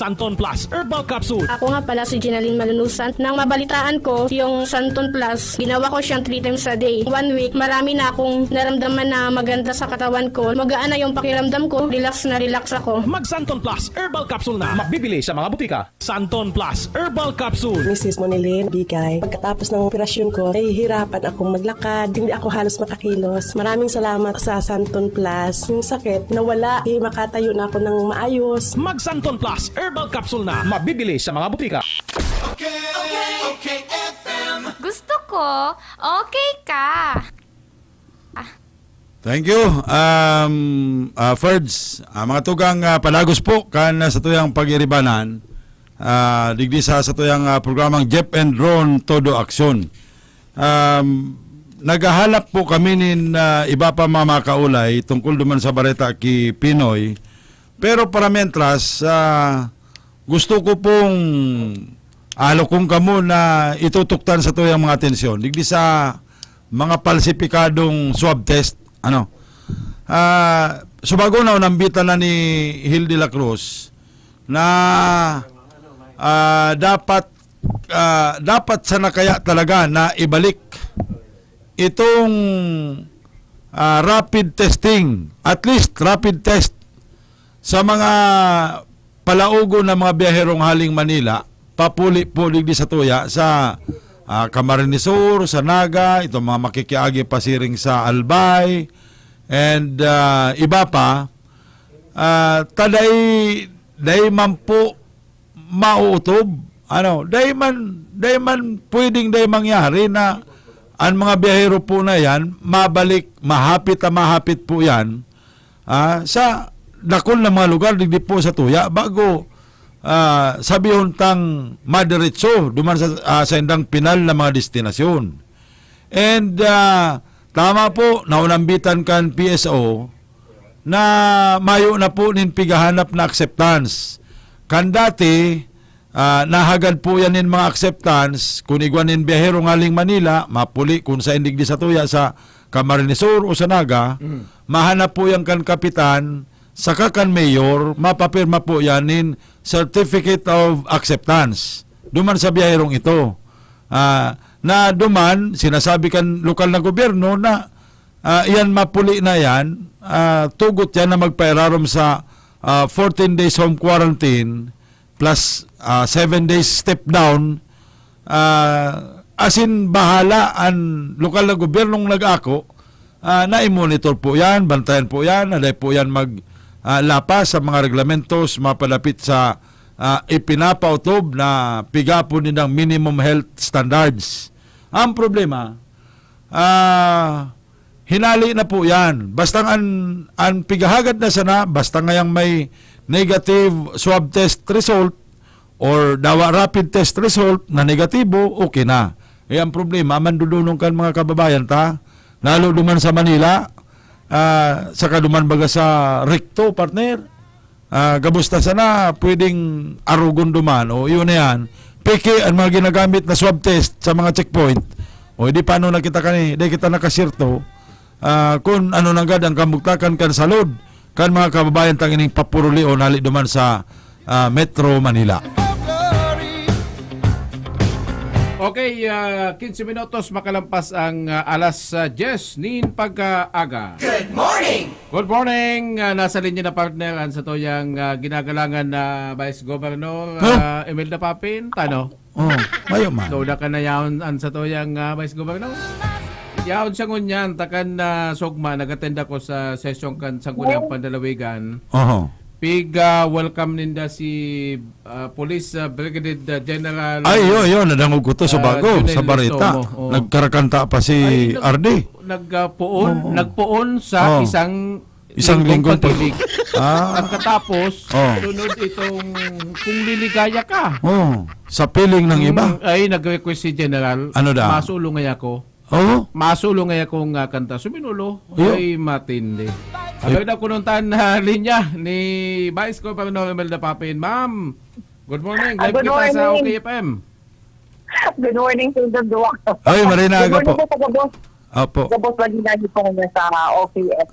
Santon Plus Herbal Capsule. Ako nga pala si Ginaline Malunusan. Nang mabalitaan ko yung Santon Plus, ginawa ko siyang three times a day. One week, marami na akong naramdaman na maganda sa katawan ko. Magaan na yung pakiramdam ko, relax na relax ako. Mag Santon Plus Herbal Capsule na. Mabibili sa mga butika. Santon Plus Herbal Capsule. Misis Monilin Bigay. Pagkatapos ng operasyon ko, nahihirapan akong maglakad. Hindi ako halos makakilos. Maraming salamat sa Santon Plus. Yung sakit, nawala. Di makatayo na ako ng maayos. Mag Santon Plus Herbal Capsule na. Mabibili sa mga butika. Gusto ko, okay ka. Thank you. Um, ah, Ferds, ah, mga tugang, ah, palagos po kan, ah, satuyang pag-iribanan, ah, digdi sa satuyang, ah, programang Jeff and Ron Todo Aksyon. Um, naghahanap po kami nin, ah, iba pa mga makaulay tungkol duman sa bareta ki Pinoy. Pero para mientras, ah, gusto ko pong alokong kamo na itutuktan satuyang mga atensyon digdi sa mga palsipikadong swab test. Ano? Ah, subago na, nambitan na ni Hil de la Cruz na, ah, dapat, ah, dapat sana kaya talaga na ibalik itong, ah, rapid testing, at least rapid test sa mga palaugon na mga biyaherong haling Manila, papuli po digdi satuya sa, ah, Camarines Sur, sa Naga, itong mga makikiagi pasiring sa Albay, and, ah, iba pa. Ah, ta dai, dai man po mauutob, ano, dai man, dai man pwedeng dai mangyari na ang mga biyahero po na yan, mabalik, mahapit na mahapit po yan, ah, sa dakul na mga lugar, digdi po satuya, bago, ah, sabihon tang madiretso duman sa, ah, saindang pinal na mga destinasyon. And, ah, tama po, naunambitan kan P S O na mayo na po nin pighahanap na acceptance. Kan dati, ah, nahagad po yan nin mga acceptance, kun igwa nin biyahero ngaling Manila, mapuli kun sain digdi satuya sa Camarines Sur o sa Naga, mahanap po yan kan kapitan, saka kan mayor, mapapirma po yan nin certificate of acceptance duman sa biyaherong ito. Ah, na duman, sinasabi kan lokal na gobyerno na, ah, iyan mapuli na yan, ah, tugot yan na magpairarom sa, ah, fourteen days home quarantine plus, ah, seven days step down. Ah, asin bahala an lokal na gobyernong nag-ako Ah, nai-monitor po yan, bantayan po yan, na dai po yan mag, ah, lapas sa mga reglamentos mapalapit sa, ah, ipinapautob na piga po nilang minimum health standards. Ang problema, ah, hinali na po yan. Basta ang, ang pighahagad na sana, basta ngayang may negative swab test result, or dawa rapid test result na negatibo, okay na. Eh, ang problema, mandudunong kan mga kababayan ta, lalo duman sa Manila, ah, saka duman baga sa Recto, partner. Ah, gabos ta sana pwedeng arugon duman, o yun na yan. Peke ang mga ginagamit na swab test sa mga checkpoint. O, di paano na kita kani, di kita nakasirto, ah, kun ano nanggad ang kamugtakan kan salud kan mga kababayan tang ining papurulion hali duman sa, ah, Metro Manila. Okay, ah, quince minutos makalampas ang, ah, alas, ah, diyes nin pagkaaga. Good morning! Good morning! Ah, nasa linya na, partner, ang satuyang, ah, ginagalangan na Vice Governor, Huh? ah, Imelda Papin. Tano? Oh, mayo man. So, da ka na yaon an satuyang, ah, Vice Governor? Yaon siya ngunyan, takan na Sogma, nag-attend ako sa sesyon kan Sangguniang Pandalawigan. Oho. Pig, ah, welcome ninda si, ah, Police, ah, Brigadier, ah, General, Ay, yun, yun. Nadangog ko to sa ah, bago, Junel sa barita. Estomo. Oo. Nagkarakanta pa si Ay, nag-, R D. nag, ah, puon, Oo. nagpuon sa Oo. isang Isang linggong linggong pag- pag-ibig. Ah. Pagkatapos, Oh. sunod itong kung liligaya ka. Oh, sa piling ng iba. Mm, ay, nag-request si General, Ano daw? "Masulong ngaya ako." Oh? "Masulong ngaya akong, ah, kanta." Suminulo. Iyo. Ay, matindi. Ay. Agad ako nung tan na linya ni Vice Governor Imelda Papin. Ma'am, good morning. Ah, Live good kita sa morning. O K F M. Good morning sa inyong duwa. Ay, marinaga Good morning po. po sa gabos. Opo. Gabos lagi lagi po ngayon sa O K F.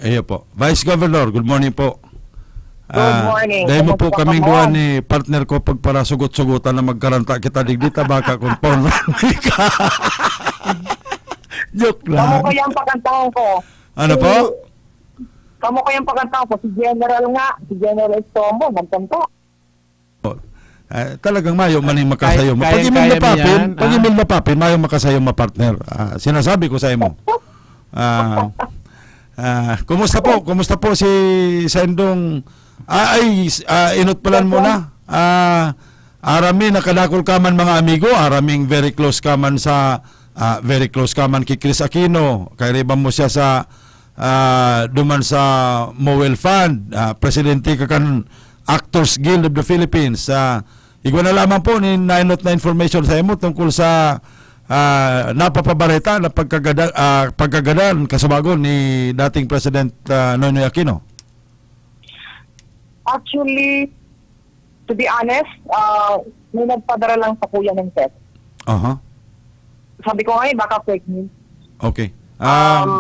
Iyo po. Vice Governor, good morning po. Good Ah, morning. dahil mo Kumusta po ka kaming po? duwa ni partner ko pagparasugot-sugutan na magkaranta kita digdi, ta baka kung porno ka. Joke Kamo lang. ko yung pakantahan ko. Ano Si, po? kamo ko yung pakantahan ko. Si General nga, si General Estomo, nagkanta. Ah, talagang mayo man yung Ay, makasayo. Pag kayang-kaya Imelda mo Papin, yan, pag ah. Imelda Papin, mayo makasayo ma-partner. Ah, sinasabi ko sa imo. Ah, ah, kumusta po? Kumusta po si Sendong? Ah, ay, s-, ah, inot palan mo na. Ah, arami, nakadakol ka man mga amigo, araming very close ka man sa, ah, very close ka man kay Chris Aquino. Kairiba mo siya sa, ah, duman sa Mowel Fund, ah, presidente ka kan Actors Guild of the Philippines. Ah, igwa na lamang po ni nainot na information sa imo tungkol sa, ah, napapabareta na pagkagada-, ah, pagkagadan kasubagon ni dating President, ah, Noynoy Aquino. Actually, to be honest, ah, may nagpadara lang sa kuya ng test. Aha. Sabi ko, "Ay, baka fake news." Okay. Um, Um,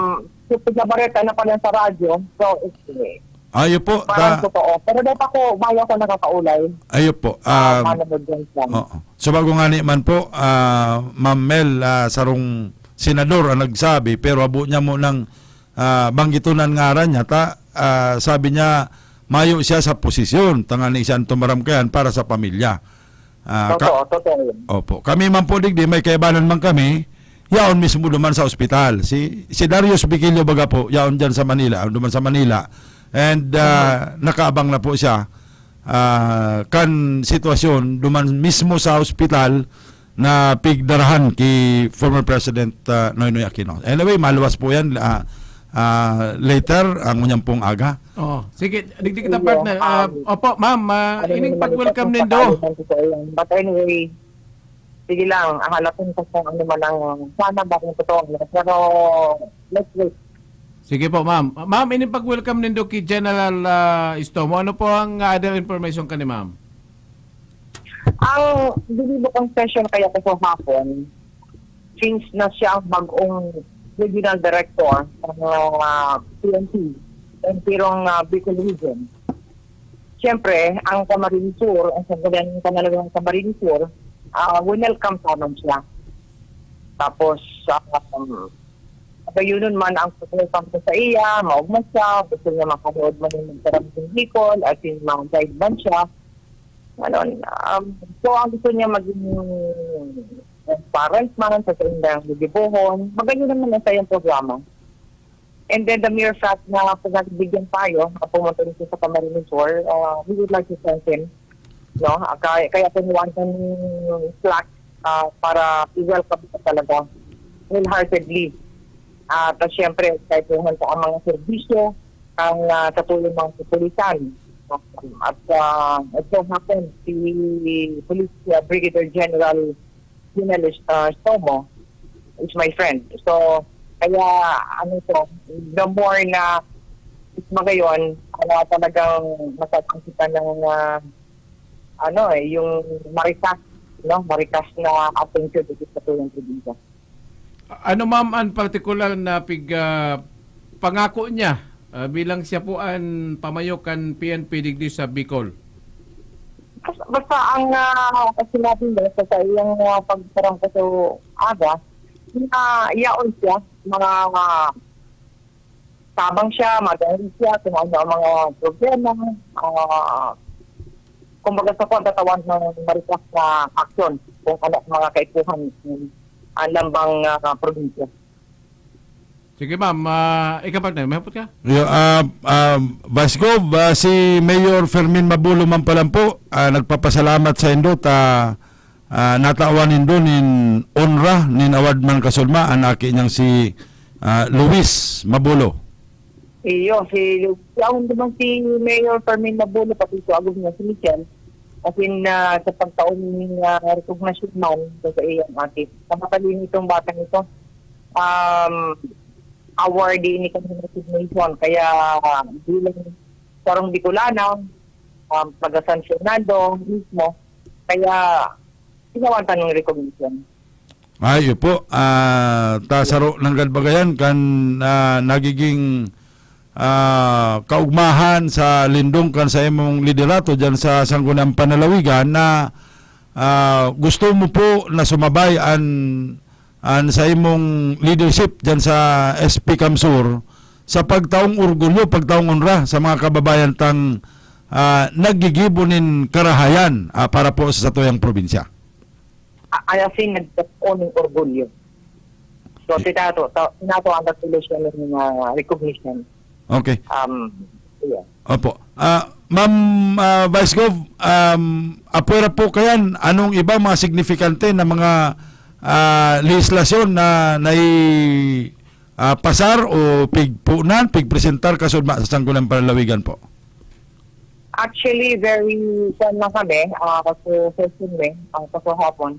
so, pagkabareta na pala sa radyo, so, it's, eh, Ayo po, parang ta- totoo. Pero dapat ako, bayo ako nakakaulay. Ayo po, Ah, um, manonood dyan sa oo. So, bago nga ni man po, ah, Ma'am Mel, ah, sarong senador ang nagsabi, pero habo niya mo nang, ah, banggiton ang ngaran niya, ta, ah, sabi niya, mayo siya sa posisyon, tangani siya ang tumaram kayan para sa pamilya. Ah, ka- Totoo, totoo yun. Opo. Kami man po, digdi, may kaibanan man kami, yaon mismo duman sa ospital. Si, si Darius Vigilio baga po, yaon dyan sa Manila, duman sa Manila. And, ah, Mhm. nakaabang na po siya, ah, kan sitwasyon duman mismo sa ospital na pigdarahan ki former President, ah, Noynoy Aquino. Anyway, maluwas po yan, ah, ah, later, ang unyang pong aga. Oo. Sige, digdi kita, Sige, partner. Ah, um, opo, ma'am, ah, ano ining naman pag-welcome ito, nindo. Papalitan ko po yan. But anyway, sige lang, ahalatin ko kung ano man ang sana ba kung totoo. Pero, let's wait. Sige po, ma'am. Ma'am, ining pag-welcome nindo ki General, ah, Estomo, ano po ang other information kani, ma'am? Ang dinibo kong session kaya ko sa hapon, since na siya ang bagong regional director ng, ah, P N P, ng Tirong, ah, Bicol Region. Siyempre, ang Camarines Sur, ang Sangguniang Panalawihan ng Camarines Sur, ah, winelcome pa man siya. Tapos, ah, um, gayunon man ang pagkakam ko sa iya, maugma siya, gusto niya makanood man yung magkaram ng Bicol, at yung mga guide man siya. Ganon. Um, so, ang gusto niya maging transparent man sa saindang gigibohon. Magayon naman ang sayang programa. And then the mere fact na pinagbigyan tayo, na pumunta rin siya sa Camarines Sur, ah, we would like to thank him. No? Ah, kaya, kaya kinuha ng slack, ah, para i-welcome ko talaga wholeheartedly. At, ah, siyempre, kahit naman po ang mga serbisyo, ang, ah, sa tulong mga kapulisan. At, ah, it so happens, si Police, ah, Brigadier General Lionel, ah, Somo is my friend. So, kaya, ano to, the more na magayon, kaya talagang matatangkitan ng, ah, ano eh, yung marikas, no? Marikas na atensyon dito sa tuyang probinsya. Ano, ma'am, ang partikular na pig, ah, pangako niya, ah, bilang siya po ang pamayo kan P N P digdi sa Bicol? Basta, basta ang, ah, sinabi niya sa, sa iyang, ah, pagparang ko sa aga, na yaon siya, mga, ah, tabang siya, madangog siya kung ano ang mga problema, ah, kumbaga sa kwan, tatawan ng marikas na aksyon kung ano ang mga kaipuhan ng, ah, lambang, ah, probinsya. Sige, ma'am. Ah, ikaw, partner, may hapot ka? Yo, ah, ah, Vice Gov, ah, si Mayor Fermin Mabulo man pala po, ah, nagpapasalamat sa indo ta, ah, natawan nindo nin onra, nin award man kasulma, an aki niyang si, ah, Luis Mabulo. Iyo, si Lu-, yaon naman si Mayor Fermin Mabulo, pati si agom niya, si Michelle. As in, ah, sa pagtaon ni, ah, recognition man sa, sa iyang ate. Sa matalino itong batang ito, um, awardee ni kanyang resignation. Kaya, bilang sarong Bicolano, um, taga San Fernando mismo, kaya ginawan ta ng recognition. Ay, iyo po. Ah, ta saro nanggad bagayan kan, ah, nagiging, ah, kaugmahan sa lindong kan sa imong liderato diyan sa Sangguniang Panlalawigan na, ah, gusto mo po na sumabay an, an sa imong leadership diyan sa S P CamSur sa pagtaong orgulyo, pagtaong onra sa mga kababayan tang, ah, naggigibo nin karahayan, ah, para po sa satuyang probinsya. A-, I think nagkakaon ng orgulyo. So, tinato, ta-, tinato ang resolution ng, ah, recognition. Okay. Um, yeah. Opo. Ah, Ma'am, ah, Vice Gov, um, apwera po kayan, anong ibang mga signifikante na mga, ah, lehislasyon na nai, ah, pasar o pigpunan, pigpresentar kasulma sa Sangguniang Panlalawigan po? Actually, very, kwan lang kami, ah, kasi session eh, ang kahapon.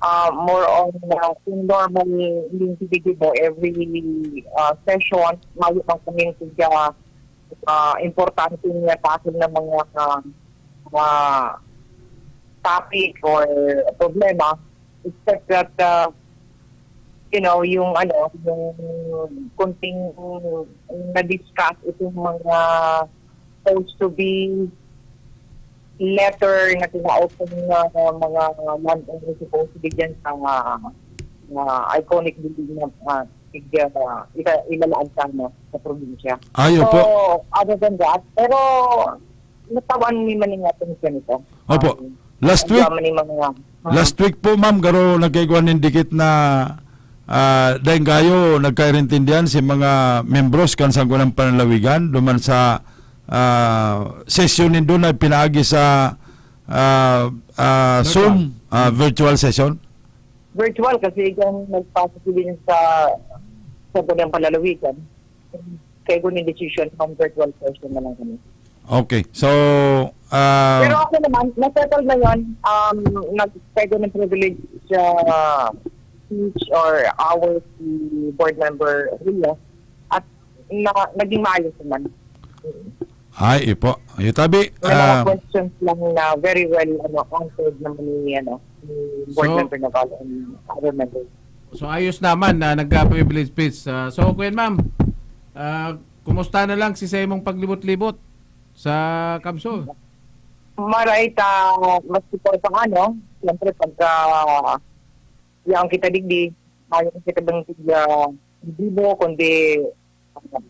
Ah, more on, ah, yung normal yung sigigibo, every, ah, session, mayo man kami yung, ah, importante niya sa akin ng mga, ah, mga topic or problema, except that, ah, you know, yung ano, yung kunting na-discuss itong mga supposed to be letter na tinaob ng mga, mga land owners supposed to be dyan sa, ah, iconic building na, ah, ig-, ah, ila-, ilalaan sana sa probinsya. Ayo So, po. Other than that, pero natawan ni Maning attention ito. Opo. Um, Last ang week, dami ni mga, ah, last week po, ma'am, garo nagkaigwa nin dikit na, ah, daing gayo nagkairintindihan si mga membros kan Sangguniang Panlalawigan duman sa, ah, sesyon nindo na pinaagi sa, ah, ah, Zoom, ah, virtual session. Virtual kasi yung nagpapasibilin sa sa Sangguniang Panlalawigan. Kaya yung decision ng virtual session na lang kami. Okay. So, ah, Pero ako naman, na-settle na yun. Um, nag-, pwede ng privilege sa speech or hours si board member Ria. At na, naging maayos naman. Ay, ipo. Ayo tabi. May mga Ah, questions lang na very well, ano, answered naman ni, ano, ni board So- member Naval and other members. So, ayos naman na nagka-privilege speech. Ah, so, Kuya, ma'am, ah, kumusta na lang si sa imong paglibot-libot sa CamSur? Maray ta, mas ito pa ano, siyempre pagka yaon kita digdi, ayaw kita bang tigya bibo, kundi, ah,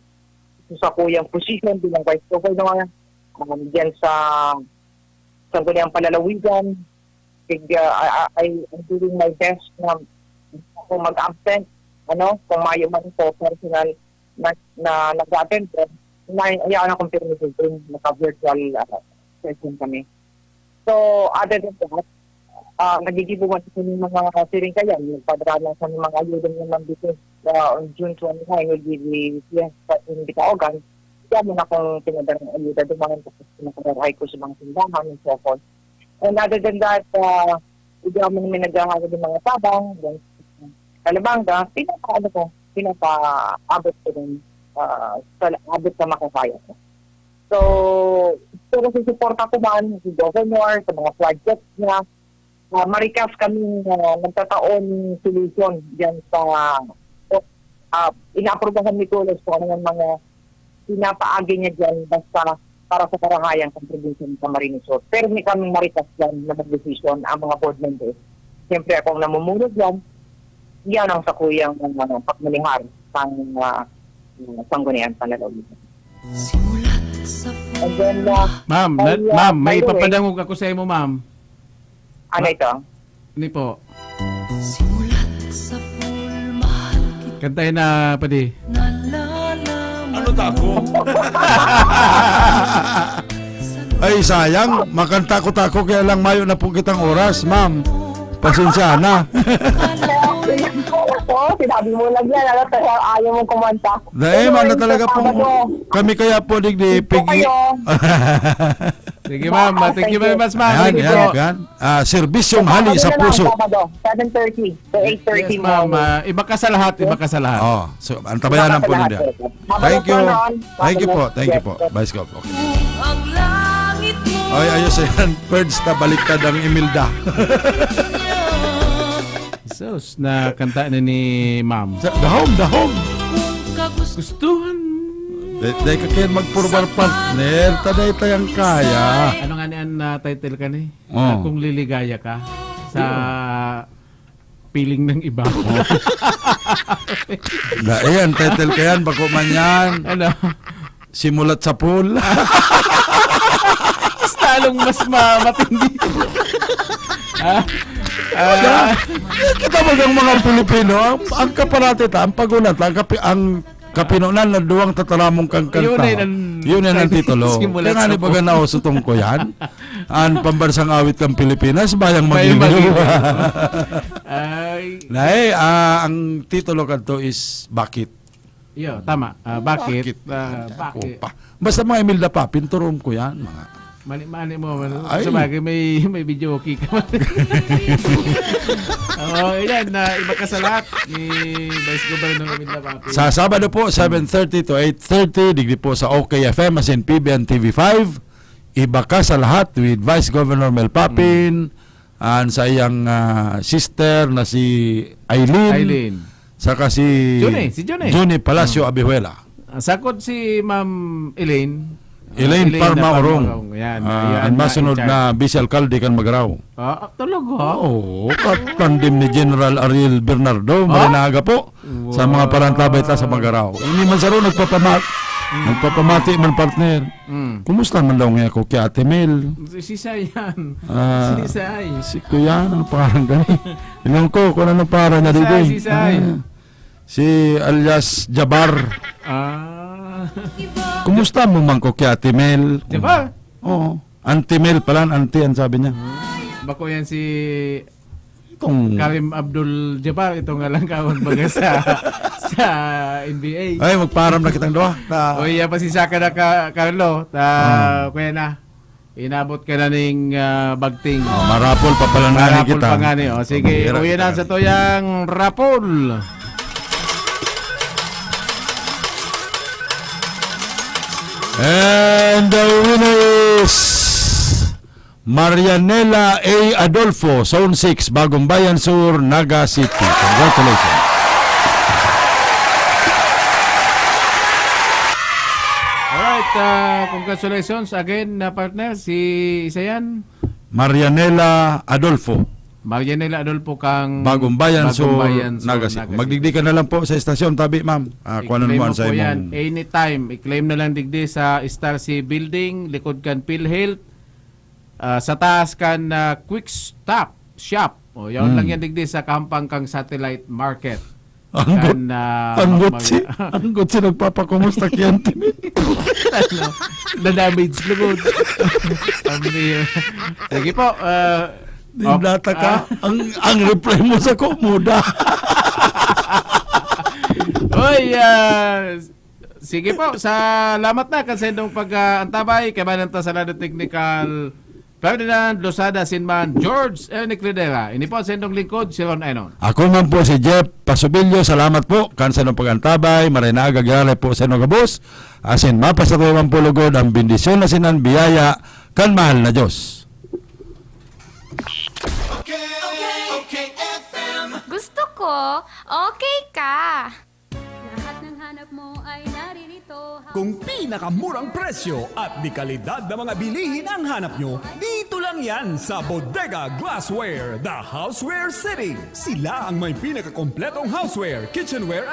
sa kuyang position bilang Vice Governor, um, dyan sa Sangguniang Panlalawigan. Tig, ah, I, I, I'm doing my best na kung mag-absent, ano, kung mayo man ito, personal, na, na nag-a-attend ko, na, ayaw na akong pirmi din, naka-virtual, ah, session kami. So, other than that, ah, nagigibo man sa mga siring kayan, nagpadara na sa mga ayuda naman dito, ah, on June twenty-nine, will be the fiesta in Bitaugan. Kaya mo na akong pinadarang ayuda, dumangan ko sa pinakarahay ko sa mga tindahan and so forth. And other than that, ah, hindi naman may naghahawa ng mga tabang, yung kalabanga, pinapa-, ano ko, pinapaabot ko rin, ah, sa abot sa makakaya ko. So, pero susuporta ko man si Governor sa mga project niya. Ah, marikas kami na nagtataon solution diyan sa, ah, inaaprubahan ni Tulos kung ano yung mga pinapaagi niya diyan basta para sa karahayan ng probinsya ng Camarines Sur. Pero may kaming marikas diyan na magdesisyon ang mga board members. Siyempre, ako ang namumuno diyan. Yan ang sakuyang, ah, pagmanejar sang, ah, sangguniang panlalawigan. And then, ah, Ma'am, by, na- ah, ma'am, may by the way, ipapadangog ako sa imo, ma'am. Ano Ma- ito? Ni po. Kantay na, padi. Ano ta ako? Ay, sayang. Makanta ko ta ako, kaya lang mayo na po kitang oras, ma'am. Pasensya na. Oo, sinabi mo lang yan. Ano, pero ayaw mong kumanta. Dahil Pero man na yung talaga sa pong Sabado, kami kaya po, digdi, hindi po pigi- kayo. Sige, ma'am. Thank you very much, ma'am. Ayan, Thank you ayan, po. Ayan. Ah, serbisyong hali sa puso. Sabado na lang, Sabado, seven thirty to eight thirty Yes, ma'am. morning. Ah, iba ka sa lahat, iba ka sa lahat. Oh, so, ang tabayanan po ninyo. Iba ka sa lahat, sir. Thank you. Mabalot po noon. Thank you po, Mabalot. Thank you Yes, po, yes. Vice Gov. Okay. Ang langit mo. Ay, ayos yan. Birds na baliktad ang Imelda. Sus, na kanta na ni ma'am. Sa, dahom, dahom. Gustuhan. Dai, dai ka kaya magpurbar partner, ta dai tayang kaya. Ano nga ni an, ah, title ka ni? Oh. Ah, kung liligaya ka sa piling ng iba. Oh. Na, ayan, title ka yan, bako man yan. Ano? Simulat sa pool. Mas lalong mas ma-, matindi. Ah, ah. Kita mo ang mga Pilipino, ang, ang kaparati ta, ang pagunat, ang kapi-, ang kapinonan na duwang tataramong kang Yun kanta. Ay ang Yun ay ang titulo. Simulat Kaya nga sa ni baga pool. Nauso tong ko yan. Ang pambansang awit kang Pilipinas, Bayang Bayang Magiliw. Magiliw. Ay. Nay, ah, ang titulo kadto is Bakit? Iyo, tama. Ah, bakit? Bakit? Ah, bakit? Ako pa. Basta mga Imelda Papin, turom ko yan, mga Mani-mani mo, ano? Ay. Sa bagay, may, may video okay ka. Oo, yan, na iba ka sa lahat ni Vice Governor Imelda Papin. Sa Sabado po, seven thirty to eight thirty, digdi po sa OK F M, as in P B N T V five. Iba ka sa lahat with Vice Governor Mel Papin, Mm. an saiyang, ah, sister na si Eileen, Eileen. saka si Johnny, si Johnny. Johnny Palacio Mm. Abihuela. Ah, sakot si Ma'am Elaine. Ah, Elaine Elaine Parma Parma Orong. Orong. Yan, Ah, yan, ang masunod na, na vice alkalde kan Magarao. Ah, ah, talaga? Oo, katandem ni General Ariel Bernardo, Ah? Marinaga po, sa mga Wow. parantabay ta sa Magarao. Ini man saro nagpapama-, Mm. nagpapamati man, partner. Mm. Kumusta man daw nga ako kay Ate Mel? Si, si Sayan. Ah, Si Say. si Kuya, ano pangalan gani? Ewan ko kung ano pangalan niya Si dito Say, eh. si Say. Ah, si alias Jabar. Ah. Kumusta mo man ko kay Ate Mel? Jabar? Oo. Auntie Mel pala, auntie ang sabi niya. Bako yan si Itong Kareem Abdul-Jabbar, ito nga lang kawag baga sa, sa N B A. Ay, magparam na kitang duha. Ta- O, iya, pasensya ka na, ka-, Carlo. Ta-, Hmm. kuya na. Inabot ka na ning, ah, bagting. Oh, marapol pa pala nga ni Marapol kita. pa nga ni. O, sige, Mahirap uwi na ka. sa tuyang rapol. And the winner is Marianela A. Adolfo, Zone six, Bagong Bayan Sur, Naga City. Congratulations. Alright, ah, congratulations again, na partner, si isa yan. Marianela Adolfo. Marianela Adolfo kang Bagong Bayan Bagong Sur, Bayan Sur, Naga City. Naga City. Magdigdi ka na lang po sa estasyon, tabi, ma'am. Ah, kuhanan I-claim mo ang mo sa po yan imong anytime. I-claim na lang digdi sa Star C Building, likod kan PhilHealth. Ah, sa taas kan, ah, Quick Stop Shop. O, yaon Hmm. lang yan digdi sa kahampang kang Satellite Market. Ang gut-, Kan, ah, ang mga- gutsi, ang gutsi nagpapakumusta kiyang timin. Ano? Na-damage lugod. Ang mayor. Sige po. ah, Di data ka. ah. Ang, ang reply mo sa ko, muda. Oy, ah, sige po. Salamat na kan sa indong pag-antabay. Kaibanan ta sa lado technical, Ferdinand Losada Sinman, George Ernie Credera. Ini po sa indong lingkod, si Ron Enon. Ako man po si Jeff Pasubilyo. Salamat po kan sa inyong pag-antabay. Maray na aga giraray po sa inyong gabos. Asin mapasatuloy man po lugod ang bendisyon na sinan biyaya kan mahal na Diyos. Okay, okay, okay, F M. Gusto ko, okay ka. Lahat ng hanap mo ay naririto. Kung pinakamurang presyo at de kalidad na mga bilihin ang hanap nyo, dito lang yan sa Bodega Glassware, The Houseware City. Sila ang may pinakakompletong houseware, kitchenware